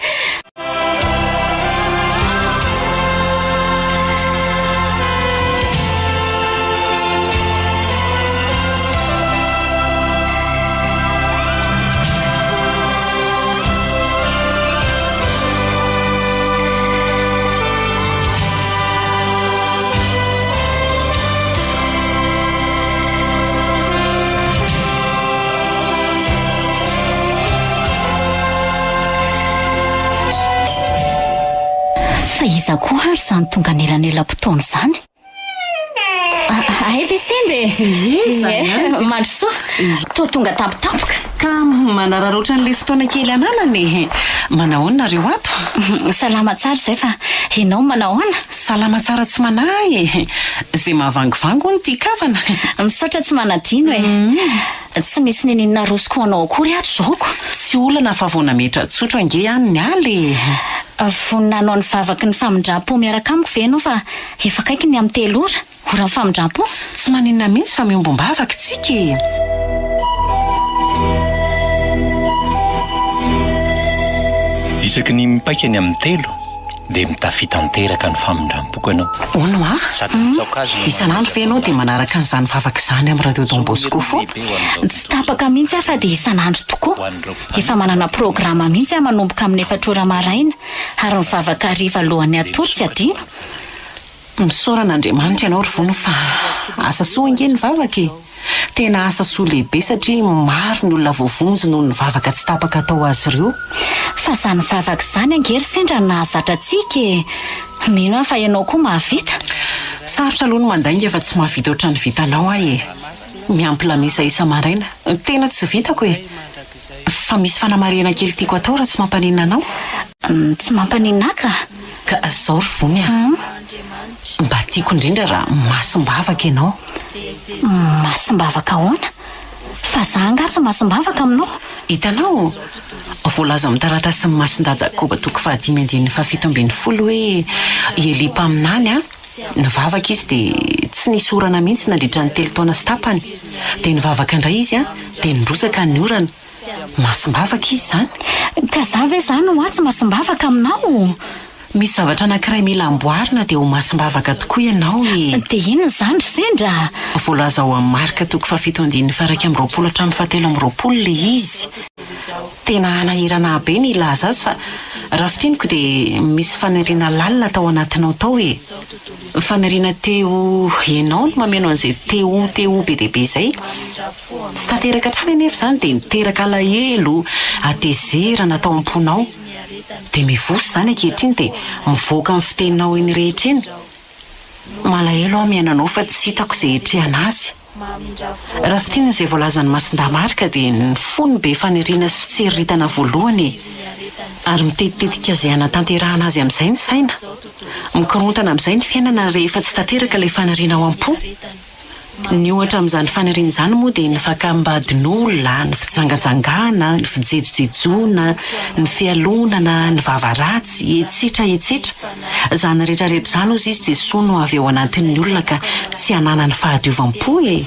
Fa iza koa ary izany tonga anelanelam-potoana izany? Hay ve sendra e? Ie, izany ihany. Mandrosoa. Toa tonga tampotampoka. Ka manararaotra an'ilay fotoana kely ananana e! Manahoana nareo ato? Salama tsara izay fa ianao manahoana? Salama tsara tsy manahy e! Izay mahavangivangy hono tian-kavana. Misaotra tsy manadino e! Tsy misy niniana arosoko ho anao akory ato izao ko. Tsy olana fa vao nametra-tsotro ange aho ny niala e! Vonona hanao ny vavaky ny famindram-po miaraka amiko ve ianao fa efa akaiky ny amin'ny telo ora? Oran'ny famindram-po? Tsy maninona mihitsy fa miombom-bavaka tsika e! Isaky ny mipaika ny amin'ny telo dia mitafy tanteraka ny famindram-poko ianao. Hono hoa, Sady mitsaoka azy no isan'andro ve ianao dia manaraka an'izany vavaka izany amin'ny radio Don Bosco foana? Tsy tapaka mihitsy aho fa dia isan'andro tokoa. Efa manana programa mihitsy aho manomboka amin'ny efatra ora maraina ary ny vavaka hariva alohan'ny hatory tsy adino. Misaora an'Andriamanitra ianao ry Vony fa asa soa ange ny vavaka e! Tena asa soa lehibe satria maro ny olona voavonjy noho ny vavaka tsy tapaka atao azy ireo. Fa izany vavaka izany ange ry sendra no nahazatra antsika e! Mino aho fa ianao koa mahavita. Sarotra aloha ny mandainga fa tsy mahavita ohatran'ny vitanao aho e! Miampy lamesa isa-maraina. Tena tsy vitako e! Fa misy fanamarihana kely tiako atao raha tsy mampaninona anao? Tsy mampaninona ahy ka! Ka zao ry Vony a! Mba tiako indrindra raha masim-bavaka ianao. Masim-bavaka ahoana? Fa za angaha tsy masim-bavaka aminao? Hitanao? Voalaza amin'ny taratasin'i Masindahy Jakoba toko fahadimy andininy fahafito ambin'ny folo hoe i Elia mpaminany a, nivavaka izy dia tsy nisy orana mihitsy nandritra ny telo taona sy tapany. Dia nivavaka indray izy a, dia nirotsaka ny orana. Masim-bavaka izy izany. Ka za ve izany hoa tsy masim-bavaka aminao? Misy zavatra anankiray mila amboarina dia ho masim-bavaka tokoa ianao e! Dia inona izany ry Sendra? Voalaza ao amin'ny Marka toko fahafito andininy faha-21 hatramin'ny fahatelo amby roapolo ilay izy. Tena hanahirana ahy be ny hilaza azy fa raha fintiniko dia misy faniriana lalina tao anatinao tao e! Faniriana te ho ianao no mameno an'izay te ho te ho be dia be izay. Tsy tanteraka hatrany anefa izany dia niteraka alahelo, hatezerana tao am-ponao. Dia mivosa izany ankehitriny dia mivoaka amin'ny fiteninao eny rehetra eny. Malahelo aho mihaino anao fa tsy hitako izay hiatrehana azy. Raha fintinina izay voalazan'i Masindahy Marc dia ny fo no be faniriana sy fitsiriritana voalohany e! Ary mitetitetika izay hanatanterahana azy amin'izay ny saina. Mikorontana amin'izay ny fiainana rehefa tsy tanteraka ilay faniriana ao am-po. Ny ohatra amin'izany faniriana izany moa dia ny fakam-badin'olona, ny fijangajangana, ny fijejojejoana, ny fialonana, ny vava ratsy, etsetra etsetra. Izany rehetra rehetra izany hozy izy Jesoa no avy ao anatin'ny olona ka tsy hananany fahadiovam-po e!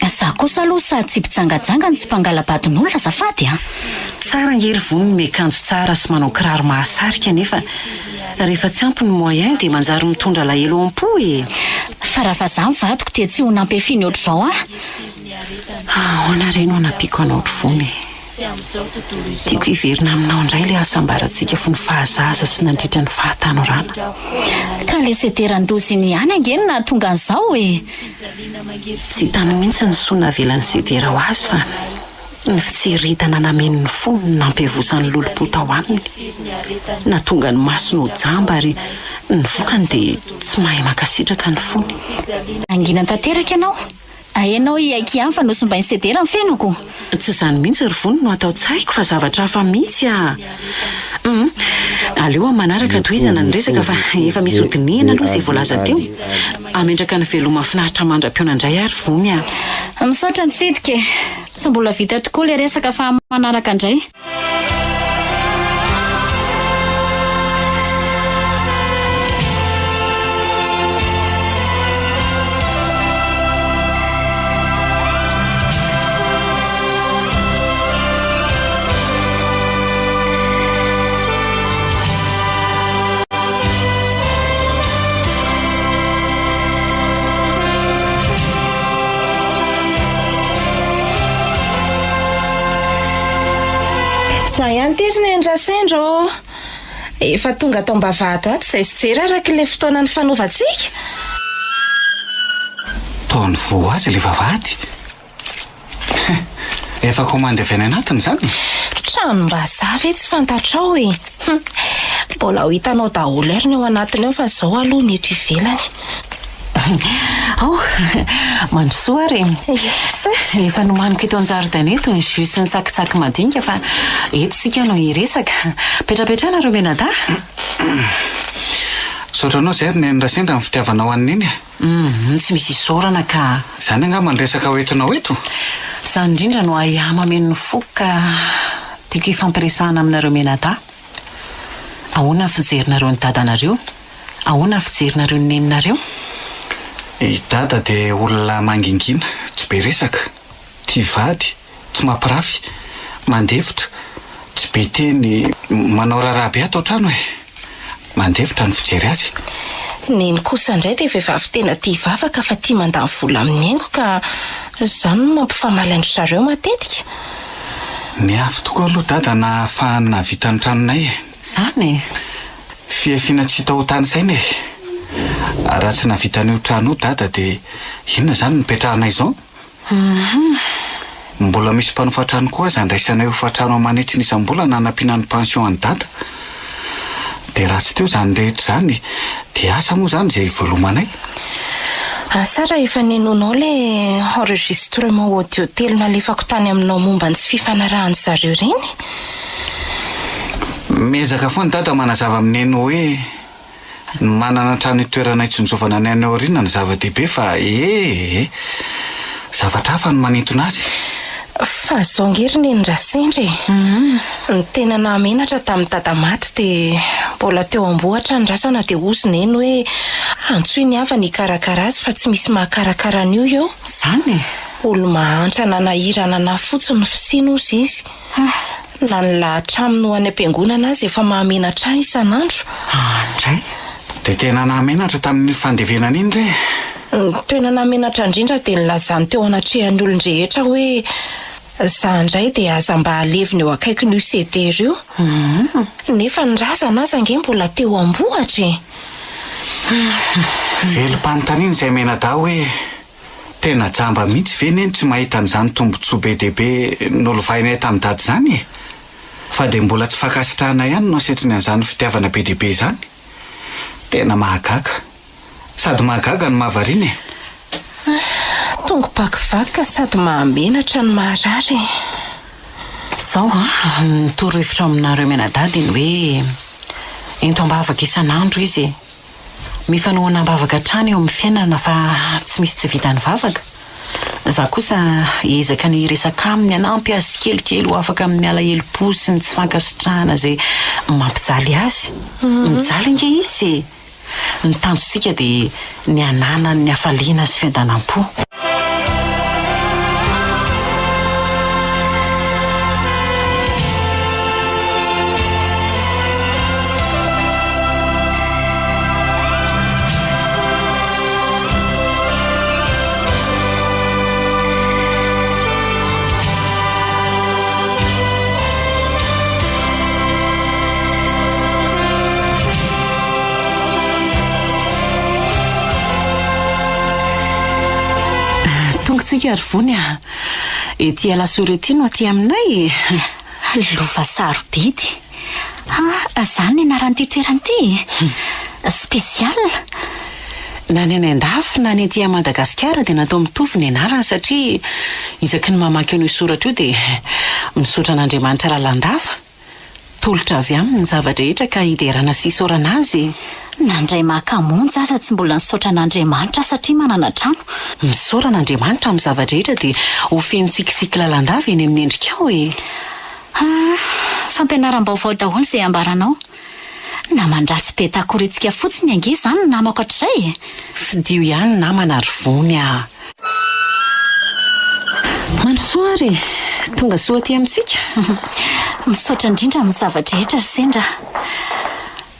Za kosa aloha sady tsy mpijangajanga no tsy mpangala-badin'olona azafady a! Tsara ange ry vony ny miakanjo tsara sy manao kiraro mahasarika nefa rehefa tsy ampy ny moyen dia manjary mitondra alahelo ao am-po e! Fa raha vazaha ny vadiko dia tsy ho nampiafiany ohatr'izao ahy. Ahoana re no hanampiako anao ry vony e? Tiako hiverina aminao indray ilay hasambarantsika fony fahazaza sy nandritra ny fahatanorana. Ka ilay sederan-doza iny ihany ange no nahatonga an'izao e! Tsy hitany mihitsy ny soa navelan'ny sedera ho azy fa ny fitsiriritana nameno ny fony no nampiavosa ny lolompo tao aminy. Nahatonga ny masony ho jamba ary ny vokany dia tsy mahay mankasitraka ny fony. Hangina tanteraka ianao. Ahenao hiaiky ihany fa nosimbain'i Sedera ny fiainako. Tsy izany mihitsy ry Vony no ato an-tsaiko fa zavatra hafa mihitsy ah! Hum, aleo amin'ny manaraka tohizana ny resaka fa efa misy hodinihina aloha izay voalaza teo. Hamendraka ny veloma finaritra mandra-pihaona indray ary Vony ah! Misaotra nitsidika e! Tsy mbola vita tokoa ilay resaka fa amin'ny manaraka indray. Za ihany ity ry Neny Rasendra ô! Efa tonga ato am-bavahady ato izay sy Jery araka ilay fotoana nifanaovantsika. Toa nivoha ho azy ilay vavahady. Hein! Efa komandy avy any anatiny izany e? Tranom-bazaha ve tsy fantatrao e? Hum! Mbola ho hitanao daholo ary ny ao anatiny ao fa izao aloha ny eto ivelany. Oh! Mandrosoa ary e! Yes! Efa nomaniko eto an-jaridaina eto ny jus sy ny tsakitsaky madinika fa eto isika no hiresaka. Petrapetraha nareo mianadahy. Misaotra anao izay ry Neny Rasendra ny fitiavanao an'i Neny e! Hum, tsy misy isaorana ka. Izany angamba ny resaka hoentinao eto? Izany indrindra no ahiahy mameno ny foko ka tiako hifampiresahana aminareo mianadahy. Ahoana ny fijerinareo ny dadanareo? Ahoana ny fijerinareo ny neninareo? I dada dia olona mangingina, tsy be resaka, tia vady, tsy mampirafy, mandefitra, tsy be teny, manao raharaha be ato an-trano e! Mandefitra ny fijery azy. Neny kosa indray dia vehivavy tena tia vavaka fa tia mandany vola amin'ny haingo ka izany no mampifamaly an-dry zareo matetika. Niafy tokoa aloha dada nahafahany nahavita ny tranonay e! Izany e! Fihafiana tsy hita ho tanisaina e! Raha tsy nahavita an'io trano io dada dia inona izany no nipetrahanay izao? Mbola misy mpanofa trano koa aza andraisanay hofantrano aman'hetsiny isam-bolana hanampiana ny pension an'i dada. Dia raha tsy teo izany rehetra izany dia asa moa izany izay hivelomanay. Asa raha efa nenoinao ilay enregistrement audio telo nalefako tany aminao momba ny tsy fifanarahan-dry zareo ireny? Miezaka foana Dada manazava amin'i Neny hoe ny manana trano hitoerana hitsinjovana ny any aoriana no zava-dehibe fa ee. Zavatra hafa no manintona azy. Fa zao nge ry neny Rasendra e! Ny tena nahamenatra tamin'i dada maty dia mbola teo ambohitra ny razana dia hozy neny hoe antsoy ny havany hikarakara azy fa tsy misy mahakarakara an'io eo. Zany e! Olo-mahantra nanahirana anah fotsiny ny fisiany hozy izy. Na ny lahatra aminy ho any am-piangonana aza efa mahamenatra ahy isan'andro. Andray! Dia tena nahamenatra tamin'iny fandevenana iny re? Ny tena nahamenatra indrindra dia nilazany teo anatrehan'ny olon-drehetra hoe za indray dia aza mba alevina eo akaikin'io sedera io. Nefa ny razana aza ange mbola teo am-bohitra e! Velom-panontaniana izay mianadahy hoe tena jamba mihitsy ve neny tsy mahita an'izany tombontsoa be dia be nolovainay tamin'i dada izany e? Fa dia mbola tsy fankasitrahana ihany no asetriny an'izany fitiavana be dia be izany? Tena mahagaga. Sady mahagaga no mahavariana e! Tongo-bakivaky sady mahamenatra no maharary e! Izao an, ny torohevitro aminareo mianadahy dia ny hoe ento am-bavaka isan'andro izy e! Mifanohana am-bavaka hatrany eo amin'ny fiainana fa tsy misy tsy vitan'ny vavaka. Izaho kosa hiezaka ny hiresaka aminy hanampy azy tsikelikely ho afaka amin'ny alahelom-po sy ny tsy fankasitrahana izay mampijaly azy. Mijaly ange izy e! Ny tanjontsika dia ny hananany ny hafaliana sy fiadanam-po. Tonga tsika ry Vony a! Ety Alasora ety no aty aminay e! Lova sarobidy. Ah, izany ny anaran'ity toerana ity e? Spécial. Na ny any an-dafy na ny aty Madagasikara dia natao mitovy ny anarany satria isaky ny mamaky an'io soratra io dia misaotra an'Andriamanitra lalandava. Tolotra avy aminy ny zava-drehetra ka hiderana sy hisaorana azy e. Na indray maka monja aza tsy mbola nisaotra an'Andriamanitra satria manana trano. Misaora an'Andriamanitra amin'ny zava-drehetra dia ho feno tsikitsiky lalandava eny amin'ny endrikao e. Ah, fampianaram-baovao daholo izay ambaranao. Naman-dratsy be takoritsika fotsiny ange izany ny namako hatrizay e! Fidio ihany ny namana ry Vony a! Mandrosoa ary e! Tonga soa aty amintsika! Misaotra indrindra amin'ny zava-drehetra ry Sendra a!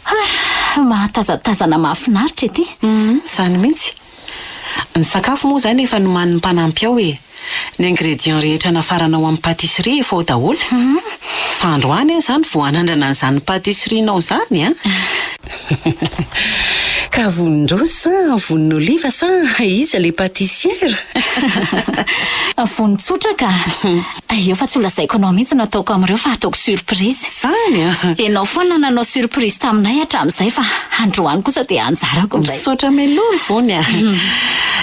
Ah, mahatazatazana mahafinaritra ety! Hum, izany mihitsy! Ny sakafo moa izany efa nomanin'ny mpanampy ao e! Ny ingrédients rehetra nafarana ao amin'ny pâtisserie efa ao daholo. Fa androany aho izany vao hanandrana an'izany pâtisserie-nao izany an! Ka vonin-draozy sa vonin'oliva sa iza ilay pâtissière? Vonin tsotra ka! Eo fa tsy ho lazaiko anao mihitsy no ataoko amin'ireo fa ataoko surprise. Zany an! Ianao foana nanao surprise taminay hatramin'izay fa androany kosa dia anjarako indray. Misaotra mialoha ry Vony a!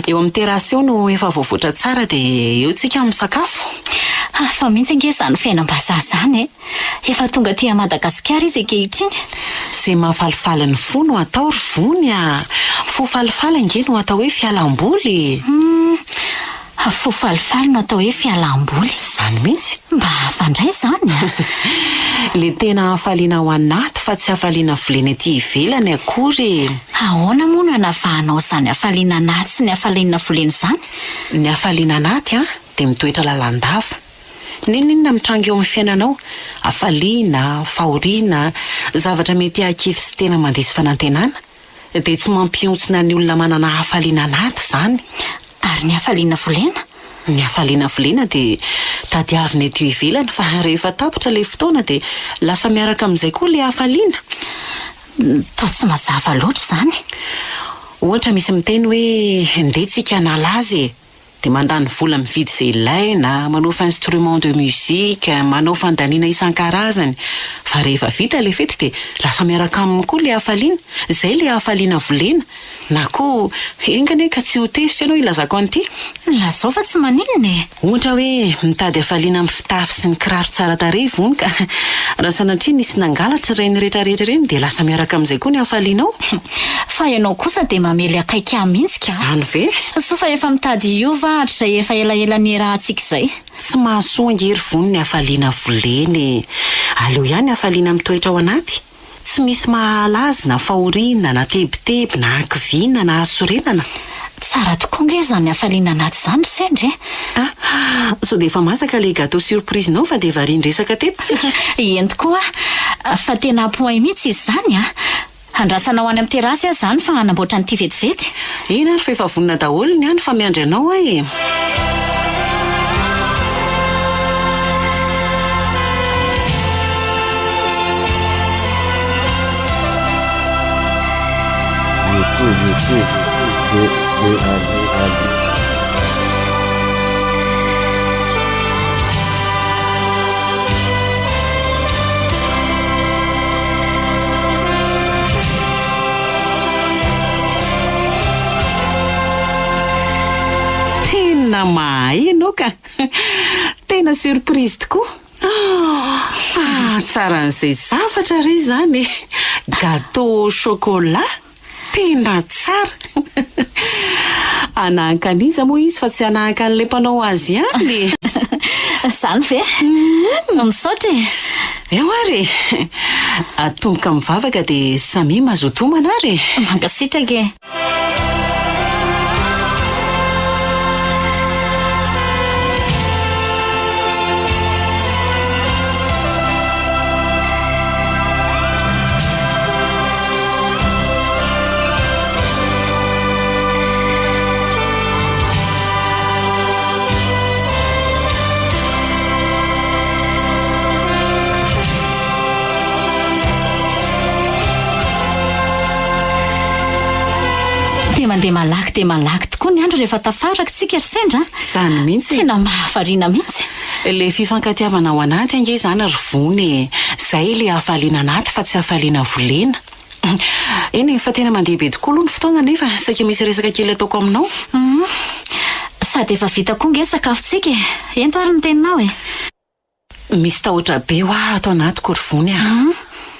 Eo amin'ny terrasse eo no efa voavoatra tsara dia eo tsika misakafo. Hafa mihitsy ange izany fiainam-bazaha izany e! Efa tonga aty à Madagasikara izy ankehitriny. Izay mahafalifaly ny fo no atao ry Vony a! Fo falifaly ange no atao hoe fialam-boly e! Hum, fo falifaly no atao hoe fialam-boly. Izany mihitsy. Mba hafa indray izany a! Ilay tena hafaliana ao anaty fa tsy hafaliana volena ety ivelany akory e! Ahoana moa no hanavahanao izany hafaliana anaty sy ny hafaliana volena izany? Ny hafaliana anaty an, dia mitoetra lalandava. N'inon'inona mitranga eo amin'ny fiainanao, hafaliana, fahoriana, zavatra mety hahakivy sy tena mandiso fanantenana, dia tsy mampihontsina ny olona manana hafaliana anaty izany. Ary ny hafaliana volena? Ny hafaliana volena dia tadiavina eto ivelany fa rehefa tapitra ilay fotoana dia lasa miaraka amin'izay koa ilay hafaliana. Toa tsy mazava loatra izany. Ohatra misy miteny hoe ndeha tsika hanala azy e! Dia mandany vola mividy izay ilaina, manofa instrument de musique, manao fandaniana isan-karazany. Fa rehefa vita ilay fety dia lasa miaraka aminy koa ilay hafaliana. Izay ilay hafaliana volena. Na koa, enga anie ka tsy ho tezitra ianao hilazako an'ity. Lazao fa tsy maninona e! Ohatra hoe mitady hafaliana amin'ny fitafy sy ny kiraro tsara tarehy vony ka raha sanatria nisy nangalatra ireny retraretra ireny dia lasa miaraka amin'izay koa ny hafalianao. Fa ianao kosa dia mamely akaiky ahy mihitsy ka! Izany ve? Soa fa efa mitady hiova hatrizay efa elaela nierahantsika izay. Tsy mahasoa ange ry vony ny hafaliana volena e! Aleo ihany hafaliana mitoetra ao anaty. Tsy misy mahahala azy na fahoriana na tebiteby na hakiviana na hasorenana. Tsara tokoa nge izany hafaliana anaty izany ry sendra e! Ah! Sao dia efa masaka ilay gateau surprise-nao fa dia varian-dresaka teto tsika? Eny tokoa ah! Fa tena à point mihitsy izy izany ah! Andrasana ho any amin'ny terasy aho izany fa hanamboatra an'ity vetivety. Eny ary fa efa vonona daholo ny any fa miandry anao aho e! Tena mahay ianao ka! Tena surprise tokoa! Ah, tsaran'izay zavatra re izany e! Gâteau au chocolat! Tena tsara! Hanahaka an'iza moa izy fa tsy hanahaka an'ilay mpanao azy ihany e! Izany ve? Misaotra e! Eo ary e! Atomboka mivavaka dia samia mazotoa homana ary e! Mankasitraka e! Dia mandeha malaky dia malaky tokoa ny andro rehefa tafaraka tsika ry Sendra a! Izany mihitsy e! Tena mahavariana mihitsy. Ilay fifankatiavana ao anaty ange izany ry Vony e! Izay ilay hafaliana anaty fa tsy hafaliana volena. Eny e, fa tena mandeha be tokoa aloha ny fotoana nefa saika misy resaka kely ataoko aminao. Hum. Sady efa vita koa nge ny sakafontsika e. Ento ary ny teninao e. Misy tahotra be hoa ato anatiko ry Vony a.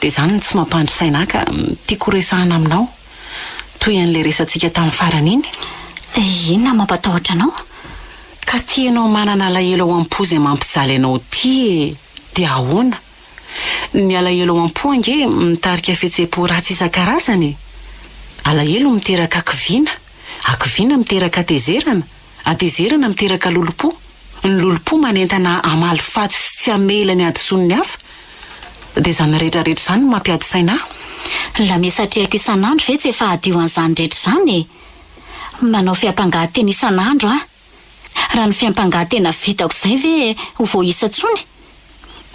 Dia izany no tsy mampandry saina ahy ka tiako horesahana aminao. Toy an'ilay resatsika tamin'ny farany iny. Inona no mampatahotra anao? Ka ty ianao manana alahelo ao am-po izay mampijaly anao ity e! Dia ahoana? Ny alahelo ao am-po ange mitarika fihetseham-po ratsy isan-karazany e! Alahelo miteraka hakiviana, hakiviana miteraka hatezerana, hatezerana miteraka lolompo, ny lolompo manentana hamaly faty sy tsy hamela ny hadisoan'ny hafa. Dia izany rehetra rehetra izany no mampiady saina ahy. Lamesa atrehako isan'andro ve tsy efa hadio an'izany rehetra izany e? Manao fiampangahan-tena isan'andro aho. Raha ny fiampangahan-tena vitako izay ve ho voaisa intsony?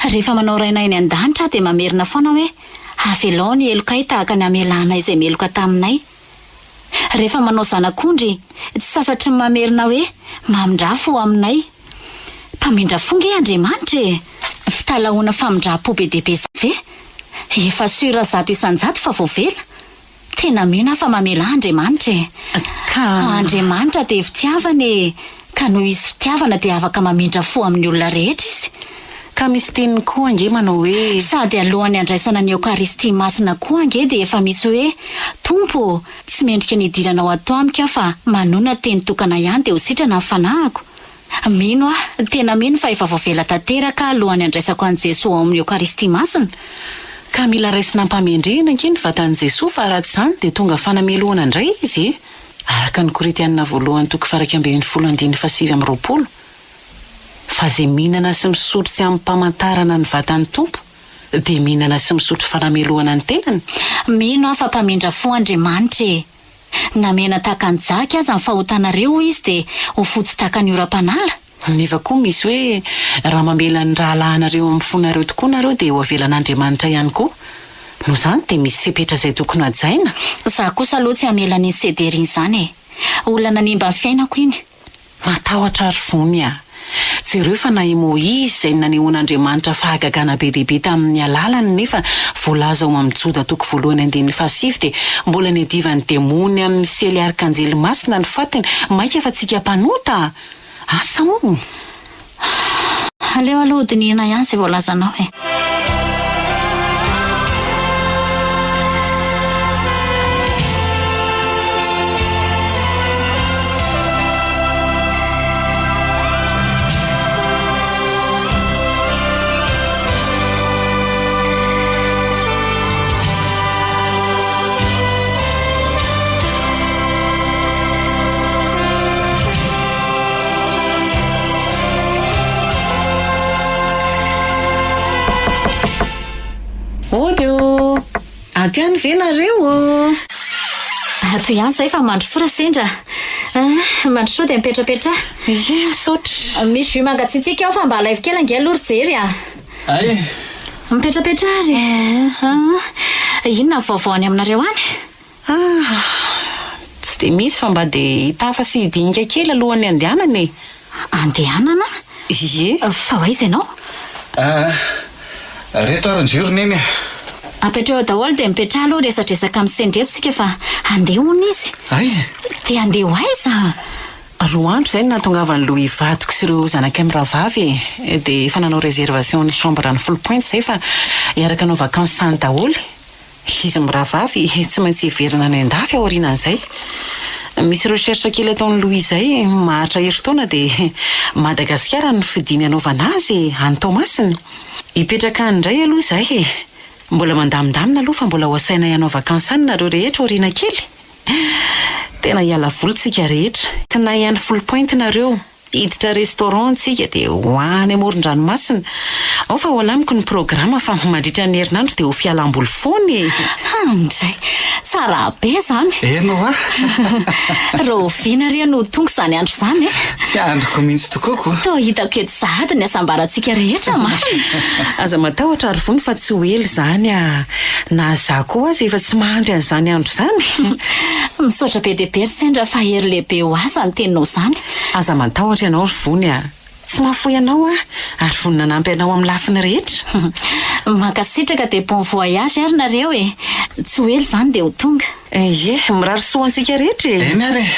Rehefa manao Rainay any an-danitra aho dia mamerina foana hoe, Avelao ny helokay tahaka ny hamelanay izay meloka taminay. Rehefa manao zanak'ondry, tsy sasatry ny mamerina hoe, Mamindrà fo aminay. Mpamindra fo nge Andriamanitra e! Fitalahoana famindram-po be dia be izany ve? Efa sûr 100% fa voavela. Tena mino aho fa mamela ahy Andriamanitra e! Ka. Andriamanitra dia fitiavana e! Ka noho Izy fitiavana dia afaka mamindra fo amin'ny olona rehetra Izy. Ka misy teniny koa ange manao hoe. Sady alohan'ny handraisana ny Eokaristia Masina koa ange dia efa misy hoe, Tompo ô, tsy mendrika ny hidiranao ato amiko aho fa manona teny tokana ihany dia ho sitrana ny fanahiko. Mino aho, tena mino fa efa voavela tanteraka aho alohan'ny handraisako an'i Jesoa ao amin'ny Eokaristia Masina. Ka mila raisina am-pamendrehana ange ny vatan'i Jesoa fa raha tsy izany dia tonga fanamelohana indray izy e! Araka ny Korintianina voalohany toko faha-11 andininy faha-29, Fa izay mihinana sy misotro tsy amim-pamantarana ny vatan'ny Tompo dia mihinana sy misotro fanamelohana ny tenany. Mino aho fa mpamindra fo Andriamanitra e! Na mena tahaka ny jaky aza ny fahotanareo hoy izy dia ho fotsy tahaka ny oram-panala. Nefa koa misy hoe raha mamela ny rahalahinareo amin'ny fonareo tokoa nareo dia ho avelan'Andriamanitra ihany koa. Noho izany dia misy fepetra izay tokony hajaina. Za kosa aloha tsy hamela an'iny ceder iny izany e. Olona nanimba ny fiainako iny. Matahotra ary vony aho. Jereo fa na i Moizy izay nanehoan'Andriamanitra fahagagana be dia be tamin'ny alalany nefa voalaza ao amin'ny Joda toko voalohany andininy fahasivy dia mbola niadivan'ny demony amin'ny sely arkanjely masina ny fatiny mainka fa tsika mpanota! Asa moa? Aleo aloha hodinihina ihany izay voalazanao e. Ody ô! Ato ihany ve nareo ô? Ato ihany izay fa mandrosoa raha sendra a! Mandrosoa dia mipetrapetraha. Ie, misaotra. Misy jus mangatsiatsiaka ao fa mba alaivo kely ange aloha ry Jery a! Ay! Mipetrapetraha ary e! Inona ny vaovao any aminareo any? Ah! Tsy dia misy fa mba dia hitafa sy hidinika kely alohan'ny handehanana e! Andehanana? Ie. Fa ho aiza ianao? Ah! Reto ary ny jus ry Neny a! Apetraho eo daholo dia mipetraha aloha hiresadresaka amin'i Sendreto isika fa handeha hono izy. Hay! Dia handeha ho aiza? Roa andro izay no nahatongavan'i Louis vadiko sy ireo zanakay mirahavavy e! Dia efa nanao réservation ny chambre any Foulpointe izay fa hiaraka hanao vacances any daholo. Izy mirahavavy tsy maintsy hiverina any an-dafy aorianan'izay. Misy recherche kely ataon'i Louis izay, maharitra herintaona dia Madagasikara no fidiny hanaovana azy e, any Toamasina. Hipetraka any indray aloha izahay e. Mbola mandamindamina aloha fa mbola ho asainay hanao vacances any nareo rehetra aoriana kely. Tena hiala voly tsika rehetra. Tinay any Foulpointe nareo. Hiditra restaurant tsika dia ho any amoron-dranomasina. Ao fa ho alamiko ny programa fa mandritra ny herinandro dia ho fialamboly foana e! Andray! Tsara be izany! Eny hoa! Rahoviana re no ho tonga izany andro izany e? Tsy andriko mihitsy tokoa ko! Toa hitako eto sahady ny hasambarantsika rehetra marina! Aza matahotra Arivony fa tsy ho ela izany a! Na za koa aza efa tsy mahandry an'izany andro izany! Misaotra be dia be ry Sendra fa hery lehibe ho ahy izany teninao izany. Aza matahotra ianao ry Vony a! Tsy mahafoy anao aho ary vonona hanampy anao amin'ny lafiny rehetra. Mankasitraka dia bon voyage ary nareo e! Tsy ho ela izany dia ho tonga. Ie, mirary soa ho antsika rehetra e! Eny ary e!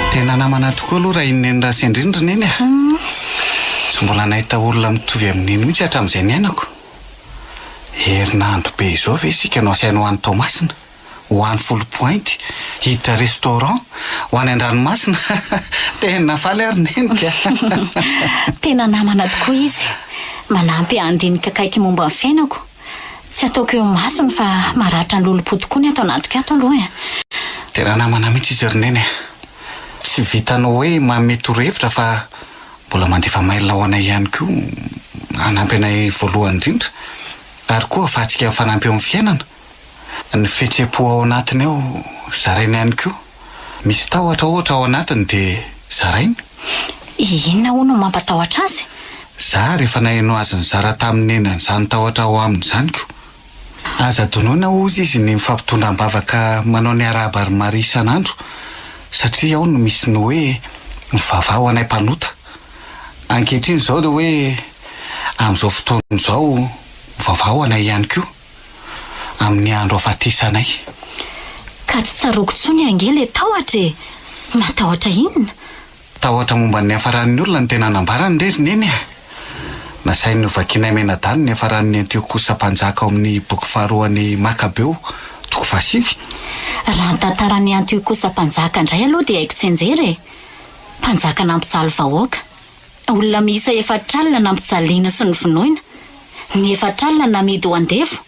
Tena namana tokoa aloha raha i Neny ratsy indrindra ry Neny a! Tsy mbola nahita olona mitovy amin'i Neny mihitsy hatramin'izay niainako. Herinandro be izao ve isika no asaina ho any Toamasina? Ho any Foulpointe, hiditra restaurant, ho any an-dranomasina, tena faly ary Neny ka! Tena namana tokoa izy. Manampy ahy handinika akaiky momba ny fiainako. Tsy ataoko eo imasony fa maratra ny lolompo tokoa ny ato anatiko ato aloha e. Tena namana mihitsy izy ry Neny a! Tsy vitan'ny hoe manome torohevitra fa mbola mandefa mail ho anay ihany koa hanampy anay voalohany indrindra ary koa ahafahantsika mifanampy eo amin'ny fiainana. Ny fihetseham-po ao anatiny ao zarainy ihany koa. Misy tahotra ohatra ao anatiny dia zarainy. Inona hono no mampatahotra azy? Za ary efa naheno azy nizara tamin'i Neny an'izany tahotra ao aminy izany ko. Aza adinoina hozy izy ny mifampitondra am-bavaka manao ny arahaba ry Maria isan'andro satria ao no misy ny hoe mivavaha ho anay mpanota. Ankehitriny izao dia hoe amin'izao fotoana izao mivavaha ho anay ihany koa. amin'ny andro hahafatesanay. Ka tsy tsaroako intsony ange le tahotra e! Matahotra inona? Tahotra momba ny niafaran'ny olona no tena nambarany re ry Neny a! Nasainy novakianay mianadahy ny niafaran'ny Antiokosa mpanjaka ao amin'ny boky faharoan'i Makabeo, toko fahasivy. Raha ny tantaran'i Antiokosa mpanjaka indray aloha dia haiko tsianjery e! Mpanjaka nampijaly vahoaka. Olona miisa efatr'alina nampijaliana sy novonoina. Ny efatr'alina namidy ho andevo.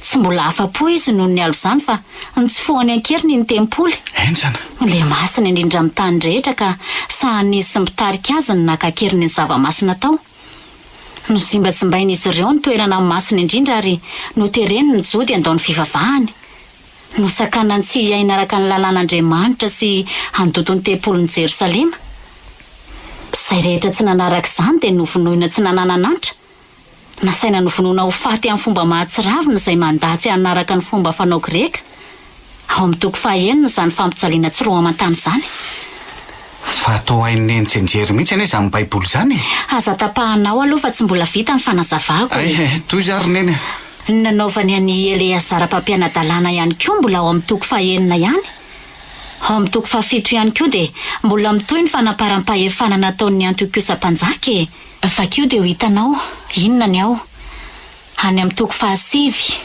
Tsy mbola afa-po izy noho ny alo izany fa notsofohany an-keriny ny tempoly. Henjana. Ilay masina indrindra amin'ny tany rehetra ka sahan'izy sy ny mpitarika azy ny naka an-keriny ny zava-masina tao. Nozimbazimbain'izy ireo ny toerana masina indrindra ary notereny ny Jody handao ny fivavahany. Nosakanany tsy hiaina araka ny lalàn'Andriamanitra sy handoto ny tempolin'i Jerosalema. Izay rehetra tsy nanaraka izany dia novonoina tsy nananan'antra. Nasaina novonoina ho faty amin'ny fomba mahatsiravina izay mandà tsy hanaraka ny fomba fanao greka. Ao amin'ny toko fahaenina izany fampijaliana tsy roa aman-tany izany. Fa toa hain'i Neny tsianjery mihitsy anie izany Baiboly izany e! Aza tapahanao aloha fa tsy mbola vita ny fanazavako e! Hay, tohizo ary Neny a! Ny nanaovany an'i Eleazara mpampiana-dalàna ihany koa mbola ao amin'ny toko fahaenina ihany. Ao amin'ny toko fahafito ihany koa dia mbola mitohy ny fanamparam-pahefana nataon'i Antiokosa mpanjaka e! Vakio dia ho hitanao inona ny ao. Any amin'ny toko fahasivy,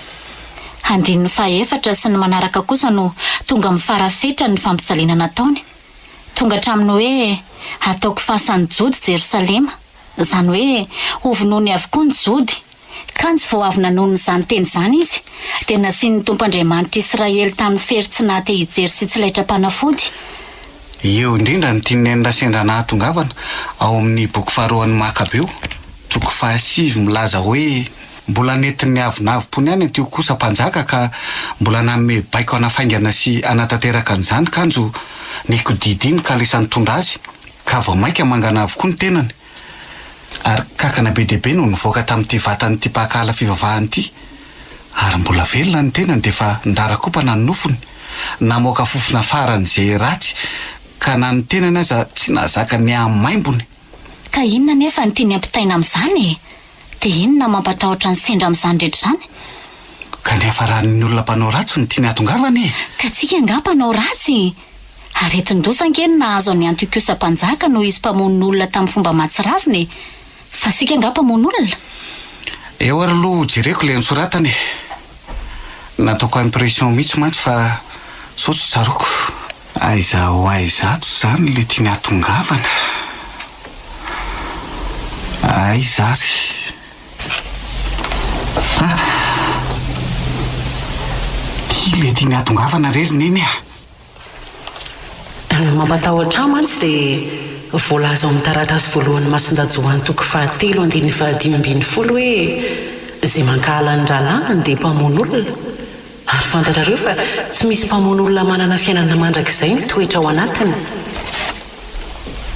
andininy fahaefatra sy ny manaraka kosa no tonga amin'ny farafetrany ny fampijaliana nataony. Tonga hatramin'ny hoe hataoko fasan'ny Jody Jerosalema, izany hoe hovonoiny avokoa ny Jody. Kanjo vao avy nanonona izany teny izany izy, dia nasian'ny Tompo Andriamanitr'i Israely tamin'ny fery tsy nahate hijery sy tsy laitram-panafody. Eo indrindra no tian'i Neny Rasendra nahatongavana, ao amin'ny boky faharoan'ny Makabeo, toko fahasivy milaza hoe, Mbola nentin'ny avonavom-pony ihany Antiokosa mpanjaka ka mbola nanome baiko hanafaingana sy hanatanteraka an'izany kanjo nikodidy ny kalesa nitondra azy ka vao mainka mangana avokoa ny tenany ary kankana be dia be no nivoaka tamin'ity vatan'ity mpankala fivavahana ity ary mbola velona ny tenany dia efa nirarakopana ny nofony namoaka fofona faran'izay ratsy ka na ny tenany aza tsy nahazaka ny hamaimbony. Ka inona anefa no tiany ampitaina amin'izany e? Dia inona mampatahotra ny sendra amin'izany rehetra izany? Ka ny hafaran'ny olona mpanao ratsy no tiany hahatongavana e! Ka tsika angaha mpanao ratsy? Aretin-doza ange no nahazo an'i Antiokosa mpanjaka noho izy mpamono olona tamin'ny fomba mahatsiravina e! Fa isika angaha mpamono olona? Eo ary aloha jereko ilay nosoratana e! Nataoko impression mihitsy mantsy fa sao tsy tsaroako. Aiza ho aiza ato izany ilay tiany hahatongavana? Aiza ary? Ah! Ity ilay tiany hahatongavana re ry Neny a! Ny mampatahotra ahy mantsy dia voalaza ao amin'ny taratasy voalohan'i Masindahy Joany toko fahatelo andininy fahadimy ambinifolo hoe izay mankahala ny rahalahiny dia mpamono olona. Ary fantatrareo fa tsy misy mpamono olona manana fiainana mandrakizay mitoetra ao anatiny.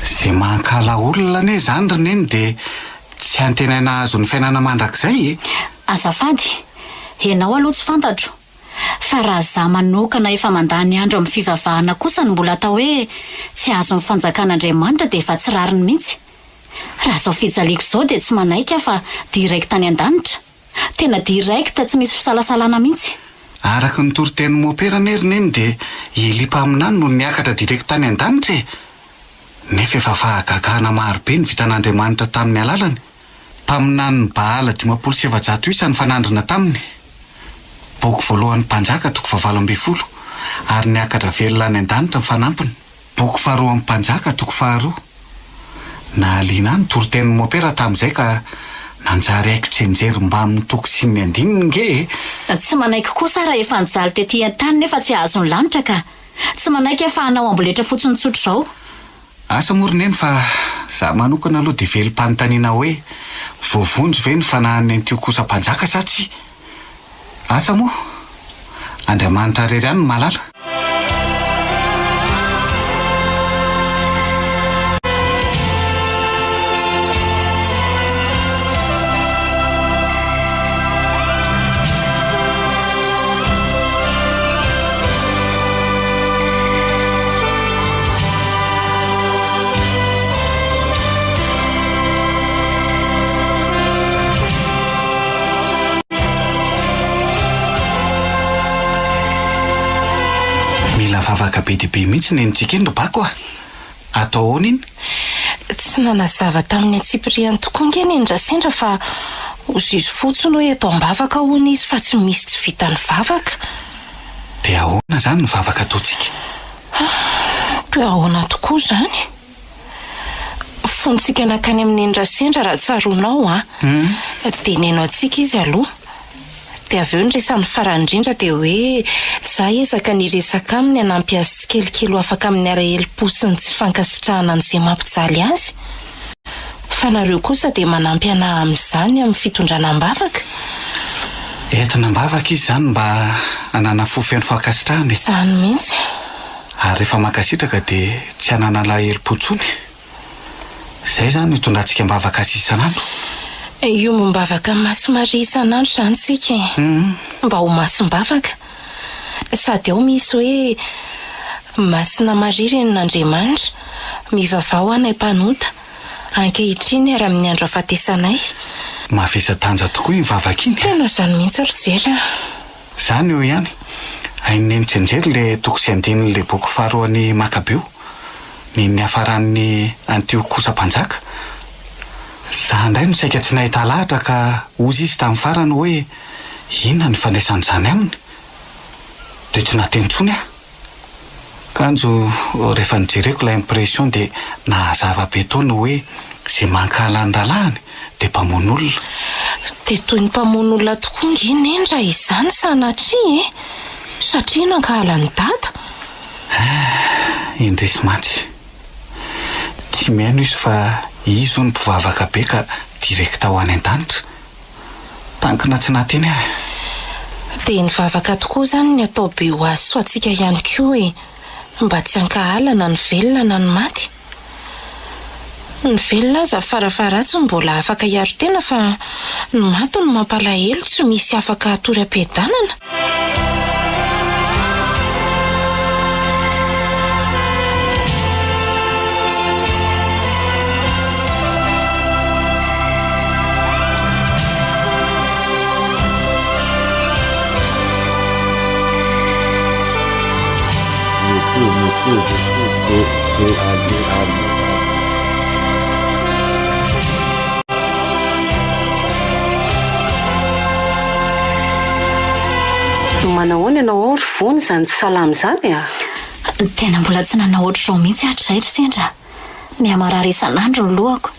Izay mankahala olona anie izany ry Neny dia tsy antenaina hahazo ny fiainana mandrakizay e! Azafady, ianao aloha tsy fantatro. Fa raha za manokana efa mandany andro amin'ny fivavahana kosa no mbola atao hoe tsy hahazo ny fanjakan'Andriamanitra dia efa tsy rariny mihitsy. Raha izao fijaliako izao dia tsy manaiky aho fa direct any an-danitra. Tena direct tsy misy fisalasalana mihitsy. Araka ny toritenin'i Mopera anie ry Neny dia i Elia mpaminany no niakatra direct tany an-danitra e! Nefa efa fahagagana marobe no vitan'Andriamanitra tamin'ny alalany. Mpaminanin'i Baala 450 isa nifanandrina taminy. Boky voalohan'ny Mpanjaka toko fahavalo ambinifolo, ary niakatra velona any an-danitra ny fanampiny. Boky faharoan'ny Mpanjaka toko faharoa. Nahaliana ahy ny toritenin'i Mopera tamin'izay ka nanjary haiko tsianjery mbamin'ny toko sy ny andininy nge e! Tsy manaiky kosa aho raha efa nijaly tety an-tany nefa tsy hahazo ny lanitra ka! Tsy manaiky aho fa hanao amboletra fotsiny tsotr'izao. Asa moa ry Neny fa za manokana aloha dia velom-panontaniana hoe voavonjy ve ny fanahin'i Antiokosa mpanjaka sa tsia? Asa moa? Andriamanitra irery ihany no mahalala. Mila vavaka be dia be mihitsy nenitsika iny ry Bako a! Atao ahoana iny? Tsy nanazava tamin'ny antsipiriany tokoa ange Neny Rasendra fa hozizo fotsiny hoe eto am-bavaka hono izy fa tsy misy tsy vitan'ny vavaka. Dia ahoana izany ny vavaka ataontsika? Dia ahoana tokoa izany? Fony tsika nankany amin'i Neny Rasendra raha tsaroanao an, dia neno antsika izy aloha. Dia avy eo ny resany farany indrindra dia hoe za hiezaka ny hiresaka aminy hanampy azy tsikelikely ho afaka amin'ny alahelom-po sy ny tsy fankasitrahana an'izay mampijaly azy. Fa nareo kosa dia manampy anah amin'izany amin'ny fitondrana am-bavaka. Entina am-bavaka izy izany mba hanana fo feno fankasitrahana e. Izany mihitsy. Ary rehefa mankasitraka dia tsy hanana alahelom-po intsony. Izay izany no itondrantsika am-bavaka azy isan'andro. Hiombom-bavaka amin'i Masy Maria isan'andro izany isika e. Mba ho masim-bavaka. Sady ao misy hoe, Masina Maria Renin'Andriamanitra, mivavaha ho anay mpanota, ankehitriny ary amin'ny andro hahafatesanay. Mavesa-danja tokoa iny vavaka iny. Tena izany mihitsy ry Jery a! Izany eo ihany. Hain'i Neny tsianjery ilay toko sy andinin'ilay boky faharoan'i Makabeo, ny niafaran'i Antiokosa mpanjaka. Izaho indray no saika tsy nahita lahatra ka hozy izy tamin'ny farany hoe inona no ifandraisan'izany aminy? Dia tsy nahateny intsony aho. Kanjo rehefa nojereko ilay impression dia nahazava be tao ny hoe izay mankahala ny rahalahiny dia mpamono olona. Dia toy ny mpamono olona tokoa nge Neny raha izany sanatria e! Satria nankahala an'i Dada. Ah, indrisy mantsy. Tsy mihaino izy fa izy hono mpivavaka be ka direct ho any an-danitra. Tankina tsy nahateny aho e. Dia nivavaka tokoa izany ny atao be ho azy sy ho antsika ihany koa e! Mba tsy hankahala na ny velona na ny maty. Ny velona aza farafaharatsiny mbola afaka hiaro tena fa ny maty no mampalahelo tsy misy afaka hatory am-piadanana. Manahoana ianao ao ry Vony izany tsy salama izany a? Tena mbola tsy nanao ohatr'izao mihitsy hatrizay ry Sendra. Mihamarary isan'andro ny lohako.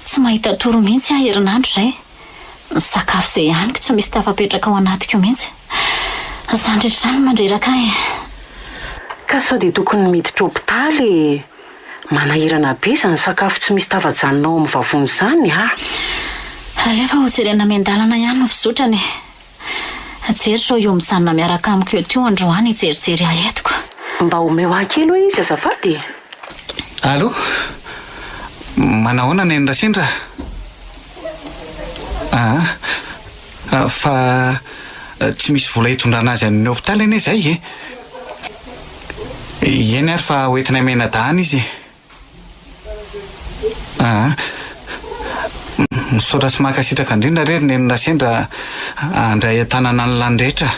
Tsy mahita tory mihitsy aho herinandro izay. Ny sakafo izay haniko tsy misy tafapetraka ao anatiko mihitsy. Izany rehetra izany no mandreraka ahy e. Ka sao dia tokony miditra hopitaly e! Manahirana be izany sakafo tsy misy tafajanona ao amin'ny vavony izany a! Aleo fa hojerena miandalana ihany ny fizotrany e! Jery sao io mijanona miaraka amiko eto io androany hijerijery ahy eto ka. Mba omeo ahy kely hoe izy azafady e! Allô? Manahoana Neny Rasendra? Aa, fa tsy misy vola hitondrana azy any amin'ny hopitaly anie izay e! Eny ary fa hoentinay mianadahy any izy e! Aa. Misaotra sy mankasitraka indrindra re ry Neny Rasendra handray an-tanana ny lany rehetra.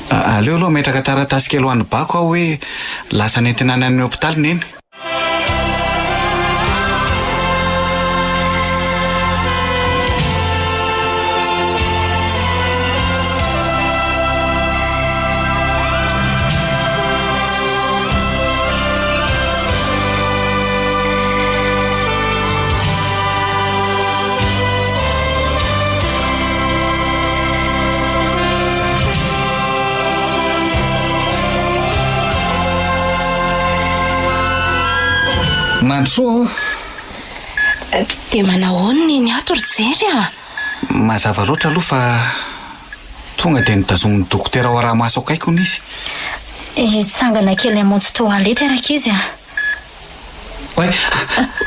Aleo aloha hametraka taratasy kely ho an'i Bako aho hoe lasa nentina any amin'ny hopitaly Neny. Mandrosoa ô! Dia manahoana ny eny ato ry Jery a? Mazava loatra aloha fa Tonga dia notazomin'ny dokotera ao Aramaso akaiky hono izy. Hitsangana kely hamonjy toalety rankizy a! Oay!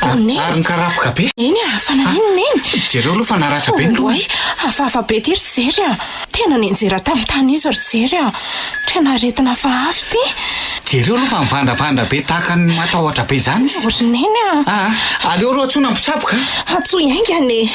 Ary nikarapoka be! Neny a! Fa naninona Neny? Jereo aloha fa naratra be ny lohany. Oay! Hafahafa be ity ry Jery a! Tena nianjera tamin'ny tany izy ry Jery a! Tena aretina hafahafa ity. Jereo aloha fa mivandravandra be tahaka ny matahotra be izany izy. Ry Neny a! Aa! Aleo aloha antsoina ny mpitsabo ka! Antsoy haingana e!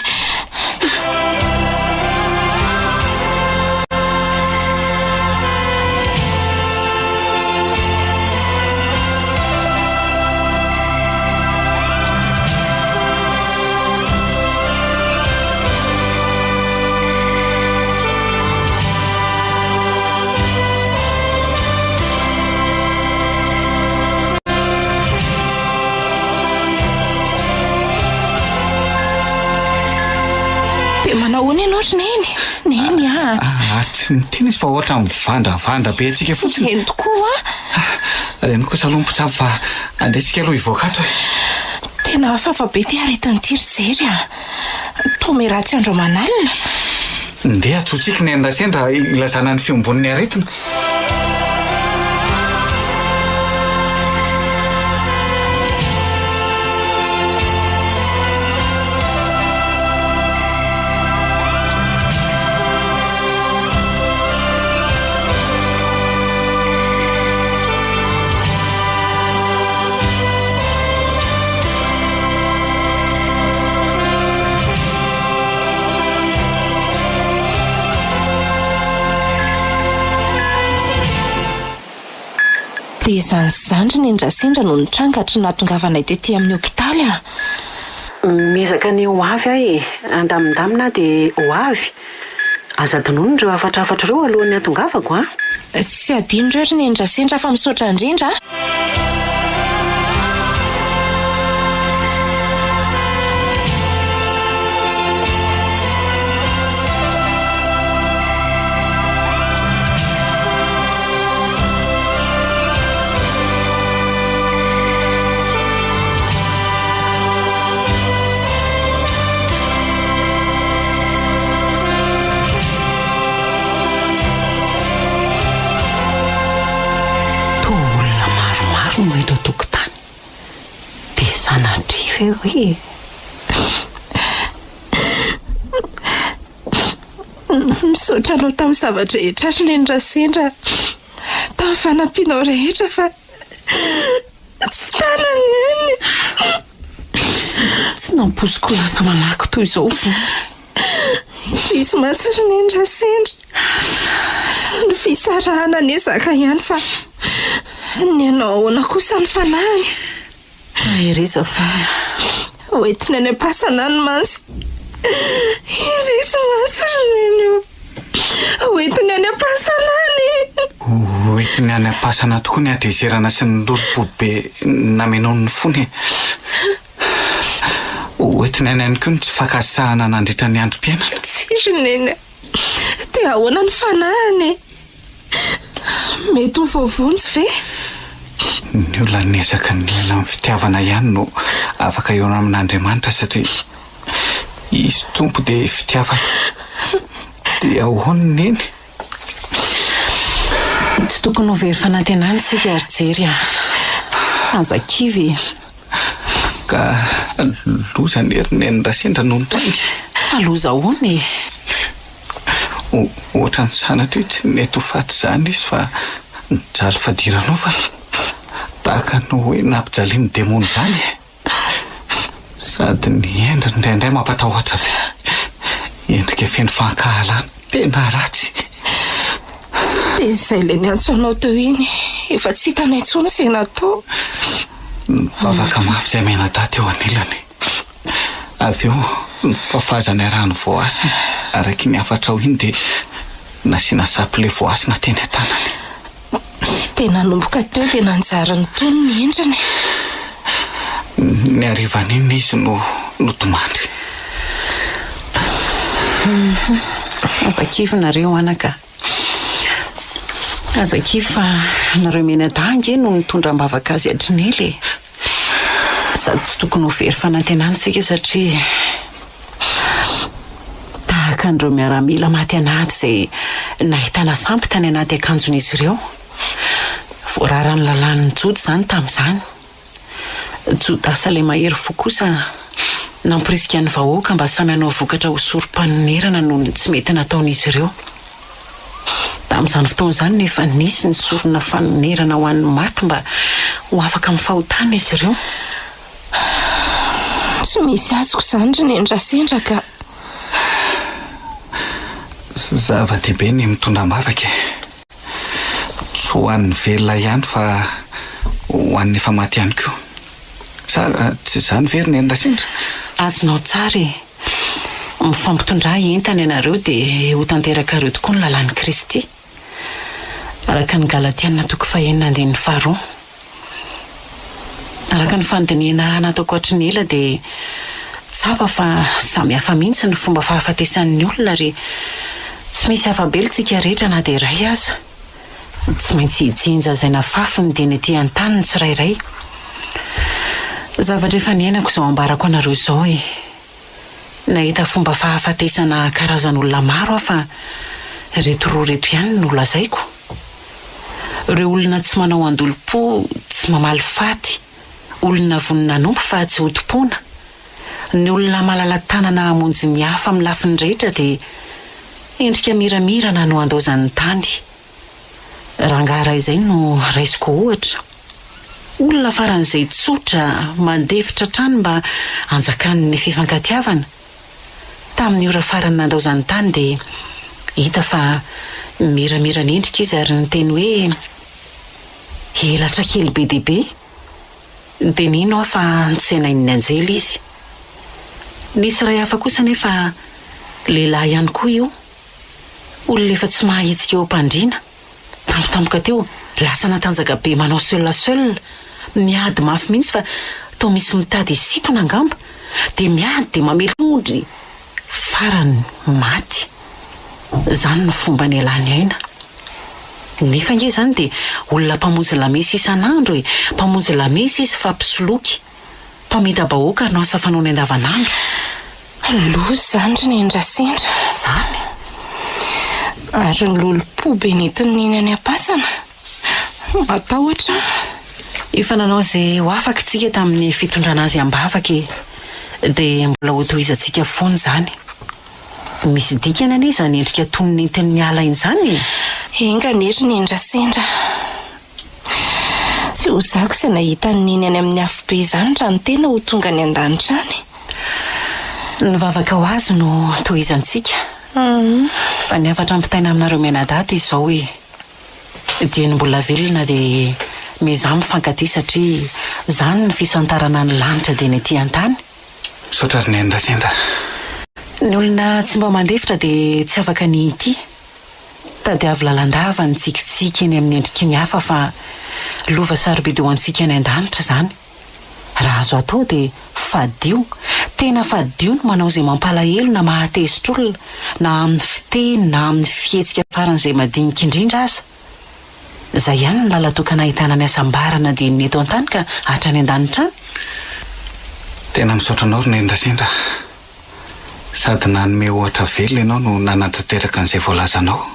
Dia manahoana ianao ry Neny? Neny a! Ary tsy niteny izy fa ohatra mivandravandra be antsika fotsiny. Eny tokoa a! Reny kosa aloha mpitsabo fa andeha tsika aloha hivoaka ato e! Tena hafahafa be ity aretina ity ry Jery a! Toa miharatsy andro aman'alina. Ndeha antsointsika ny an'i Rasendra hilazana ny fiombon'ny aretina. Dia izany zandriny indrasindra no nitranga hatry ny nahatongavanay tety amin'ny hopitaly a! Miezaka ny ho avy aho e! Handamindamina aho dia ho avy. Aza adinoina ireo hafatrafatra ireo alohan'ny hahatongavako an! Tsy adino ireo ry Neny Rasendra fa misaotra indrindra a! Toa olona maromaro no eto an-tokotany. Dia sanatria ve hoe. Misaotra anao tamin'ny zava-drehetra ry Neny Rasendra, tamin'ny fanampianao rehetra fa tsy tanany Neny. Tsy nampoiziko ho lasa malaky toy izao ve? Indrisy mantsy ry Neny Rasendra. Ny fisarahana anie zaka ihany fa ny hanao ahoana kosa ny fanahiny? Mahereza fa. Ho entiny any am-pasana any mantsy. Indrisy mantsy ry Neny o. Ho entiny any am-pasana any. Ho entiny any am-pasana tokoa ny hatezerana sy ny lolompo be namenoany ny fony e. Ho entiny any ihany koa ny tsy fankasitrahana nandritra ny androm-piainana. Tsia ry Neny a. Dia ahoana ny fanahiny e? Mety ho voavonjy ve? Ny olona niezaka niaina amin'ny fitiavana ihany no afaka hihaona amin'Andriamanitra satria Izy Tompo dia fitiavana. Dia ahoana Neny? Tsy tokony ho very fanantenana isika ry Jery a! Aza kivy e! Ka loza anie ry Neny Rasendra no nitranga e! Fa loza ahoana e? Ohatran'ny sanatria tsy nety ho faty izany izy fa nijaly fadiranovana. Tahaka ny hoe nampijalian'ny demony izany e! Sady ny endriny indraindray mampatahotra be. Endrika feno fankahalana. Tena ratsy. Dia izay ilay niantso anao teo iny, efa tsy hitanay intsony izay natao. Nivavaka mafy izay mianadahy teo anilany. Avy eo, nofafazanay rano voahasina, araka iny hafatrao iny dia nasiana sapile voahasina teny an-tanany. Dia nanomboka teo dia nanjary nitony ny endriny. Ny harivan'iny izy no nodimandry. Aza kivy nareo anaka. Aza kivy fa nareo mianadahy ange no nitondra am-bavaka azy hatry ny ela e. Sady tsy tokony ho very fanantenana isika satria tahaka an'ireo miaramila maty an'ady izay nahitana sampy tany anaty akanjon'izy ireo. Voararan'ny lalàn'ny Jody izany tamin'izany. Jodasy ilay mahery fo kosa nampirisika ny vahoaka mba samy hanao vokatra ho sorom-panonerana noho ny tsy mety nataon'izy ireo. Tamin'izany fotoana izany no efa nisy ny sorona fanonerana ho an'ny maty mba ho afaka amin'ny fahotana izy ireo. Tsy misy azoko izany ry Neny Rasendra ka. Zava-dehibe ny mitondra am-bavaka e. Tsy ho an'ny velona ihany fa ho an'ny efa maty ihany koa. Sa tsy izany ve ry Neny Rasendra? Azonao tsara e. Mifampitondrà entana ianareo dia ho tanterakareo tokoa ny lalàn'i Kristy. Araka ny Galatiana toko fahenina andininy faharoa. Araka ny fandinihana nataoko hatry ny ela dia tsapa fa samy hafa mihitsy ny fomba fahafatesan'ny olona ary. Tsy misy afa-belo tsika rehetra na dia iray aza. Tsy maintsy hijinja izay nafafiny dieny ety an-tany ny tsirairay. Zavatra efa niainako izao ambarako anareo izao e. Nahita fomba fahafatesana karazan'olona maro aho fa ireto roa ireto ihany no lazaiko. Ireo olona tsy manao andolom-po, tsy mamaly faty, olona vonona hanompo fa tsy hotompoina. Ny olona malala-tanana hamonjy ny hafa amin'ny lafiny rehetra dia endrika miramirana no andaozan'ny tany. Rangahy iray izay no raisiko ohatra. Olona faran'izay tsotra, mandefitra hatrany mba hanjakan'ny fifankatiavana. Tamin'ny ora farany nandaozany tany dia hita fa miramirana endrika izy ary niteny hoe, Elatra kely be dia be. Dia nino aho fa notsenain'ny anjely izy. Nisy iray hafa kosa anefa, lehilahy ihany koa io, olona efa tsy mahahetsika eo am-pandriana. Tampotampoka teo, lasa natanjaka be manao seul à seul, miady mafy mihitsy fa toa misy mitady hisintona angamba, dia miady dia mamely ondry, farany maty. Izany no fomba nialany aina. Nefa ange izany dia olona mpamonjy lamesa isan'andro e! Mpamonjy lamesa izy fa mpisoloky. Mpamita-bahoaka no asa fanaony andavanandro. Loza izany ry Neny Rasendra. Izany. Ary ny lolompo be nentin'i Neny any am-pasana. Matahotra aho. Efa nanao izay ho afaka isika tamin'ny fitondrana azy am-bavaka e! Dia mbola hotohizantsika foana izany. Misy dikany anie izany endrika tony nentiny niala iny izany e! Enga anie ry Neny Rasendra. Tsy ho zako izay nahita an'i Neny any amin'ny afobe izany raha ny tena ho tonga any an-danitra any. Ny vavaka ho azy no tohizantsika. Fa ny hafatra ampitaina aminareo mianadahy dia izao e! Dieny mbola velona dia miezaha mifankatia satria izany no fisantarana ny lanitra dieny ety an-tany. Misaotra ry Neny Rasendra. Ny olona tsy mba mandefitra dia tsy afaka ny hitia. Tadiavo lalandava ny tsikitsiky eny amin'ny endriky ny hafa fa lova sarobidy ho antsika any an-danitra izany. Raha azo atao dia fadio, tena fadio ny manao izay mampalahelo na mahatezitra olona, na amin'ny fiteny na amin'ny fihetsika faran'izay madinika indrindra aza. Izay ihany no lalan-tokana ahitana ny hasambarana dia ny eto an-tany ka hatrany an-danitra any. Tena misaotra anao ry Neny Rasendra. Sady nanome ohatra velona ianao no nanatanteraka an'izay voalazanao.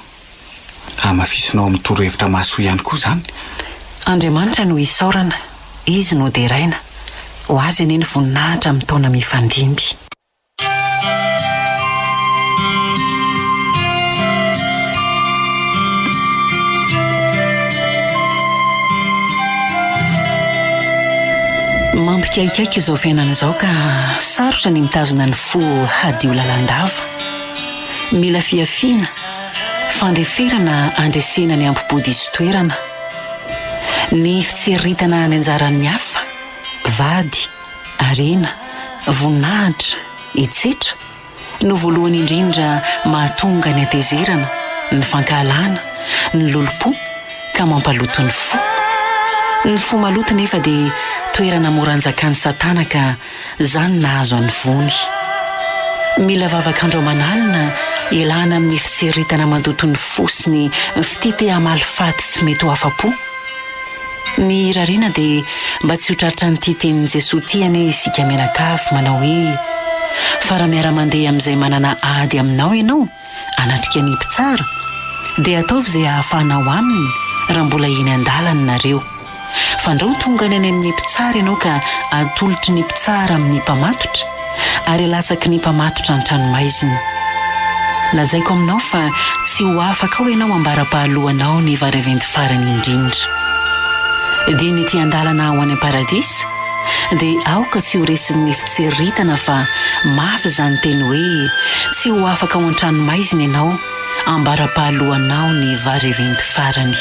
Hamafisinao amin'ny torohevitra mahasoa ihany koa izany. Andriamanitra no isaorana, Izy no deraina. Ho Azy anie ny voninahitra amin'ny taona mifandimby. Mampikaikaika izao fiainana izao ka sarotra ny mitazona ny fo hadio lalandava. Mila fihafiana, fandeferana handresena ny ampo-po diso toerana. Ny fitsiriritana ny anjaran'ny hafa, vady, harena, voninahitra, etsetra, no voalohany indrindra mahatonga ny hatezerana, ny fankahalana, ny lolompo ka mampaloto ny fo. Ny fo maloto nefa dia toerana mora anjakan'i Satana ka zany nahazo an'i Vony. Mila vavaka andro aman'alina ialana amin'ny fitsiriritana mandoto ny fo sy ny fitia te hamaly faty tsy mety ho afa-po. Ny irariana dia mba tsy ho tratran'ity tenin'i Jesoa ity anie isika mianakavy manao hoe, Fa raha miara-mandeha amin'izay manana ady aminao ianao, hanatrika ny mpitsara, dia ataovy izay hahafahanao aminy raha mbola eny an-dalana nareo. Fandrao tonga any amin'ny mpitsara ianao ka atolotry ny mpitsara amin'ny mpamatotra, ary alatsaky ny mpamatotra an-tranomaizina. Lazaiko aminao fa tsy ho afaka ao ianao ambara-pahaloanao ny varaventy farany indrindra. Dia ny ety an-dalana ho any am-paradisa dia aoka tsy ho resin'ny fitsiriritana fa mafy izany teny hoe tsy ho afaka ao an-tranomaizina ianao ambara-pahaloanao ny vareventy farany.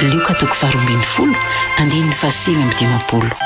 Lioka toko faharoambinifolo, andininy fahasivy amby dimampolo.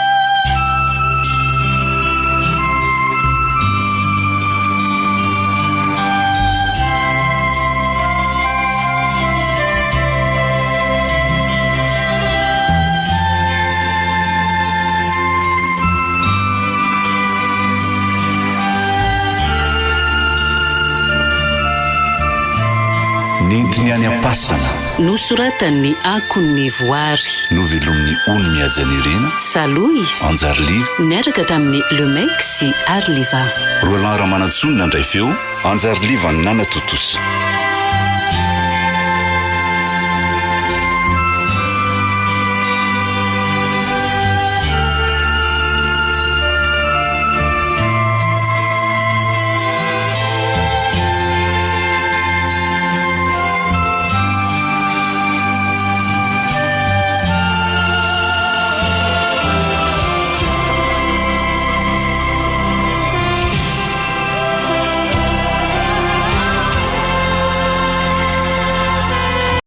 Nentiny any am-pasana. Nosoratan'ny Akon'ny Voary. Novelomin'i Ony Mihajanirina. Salohy. Anjariliva. Niaraka tamin'i Le Mec sy Arliva. Roland Ramanantsoa no nandray feo, Anjariliva no nanatontosa.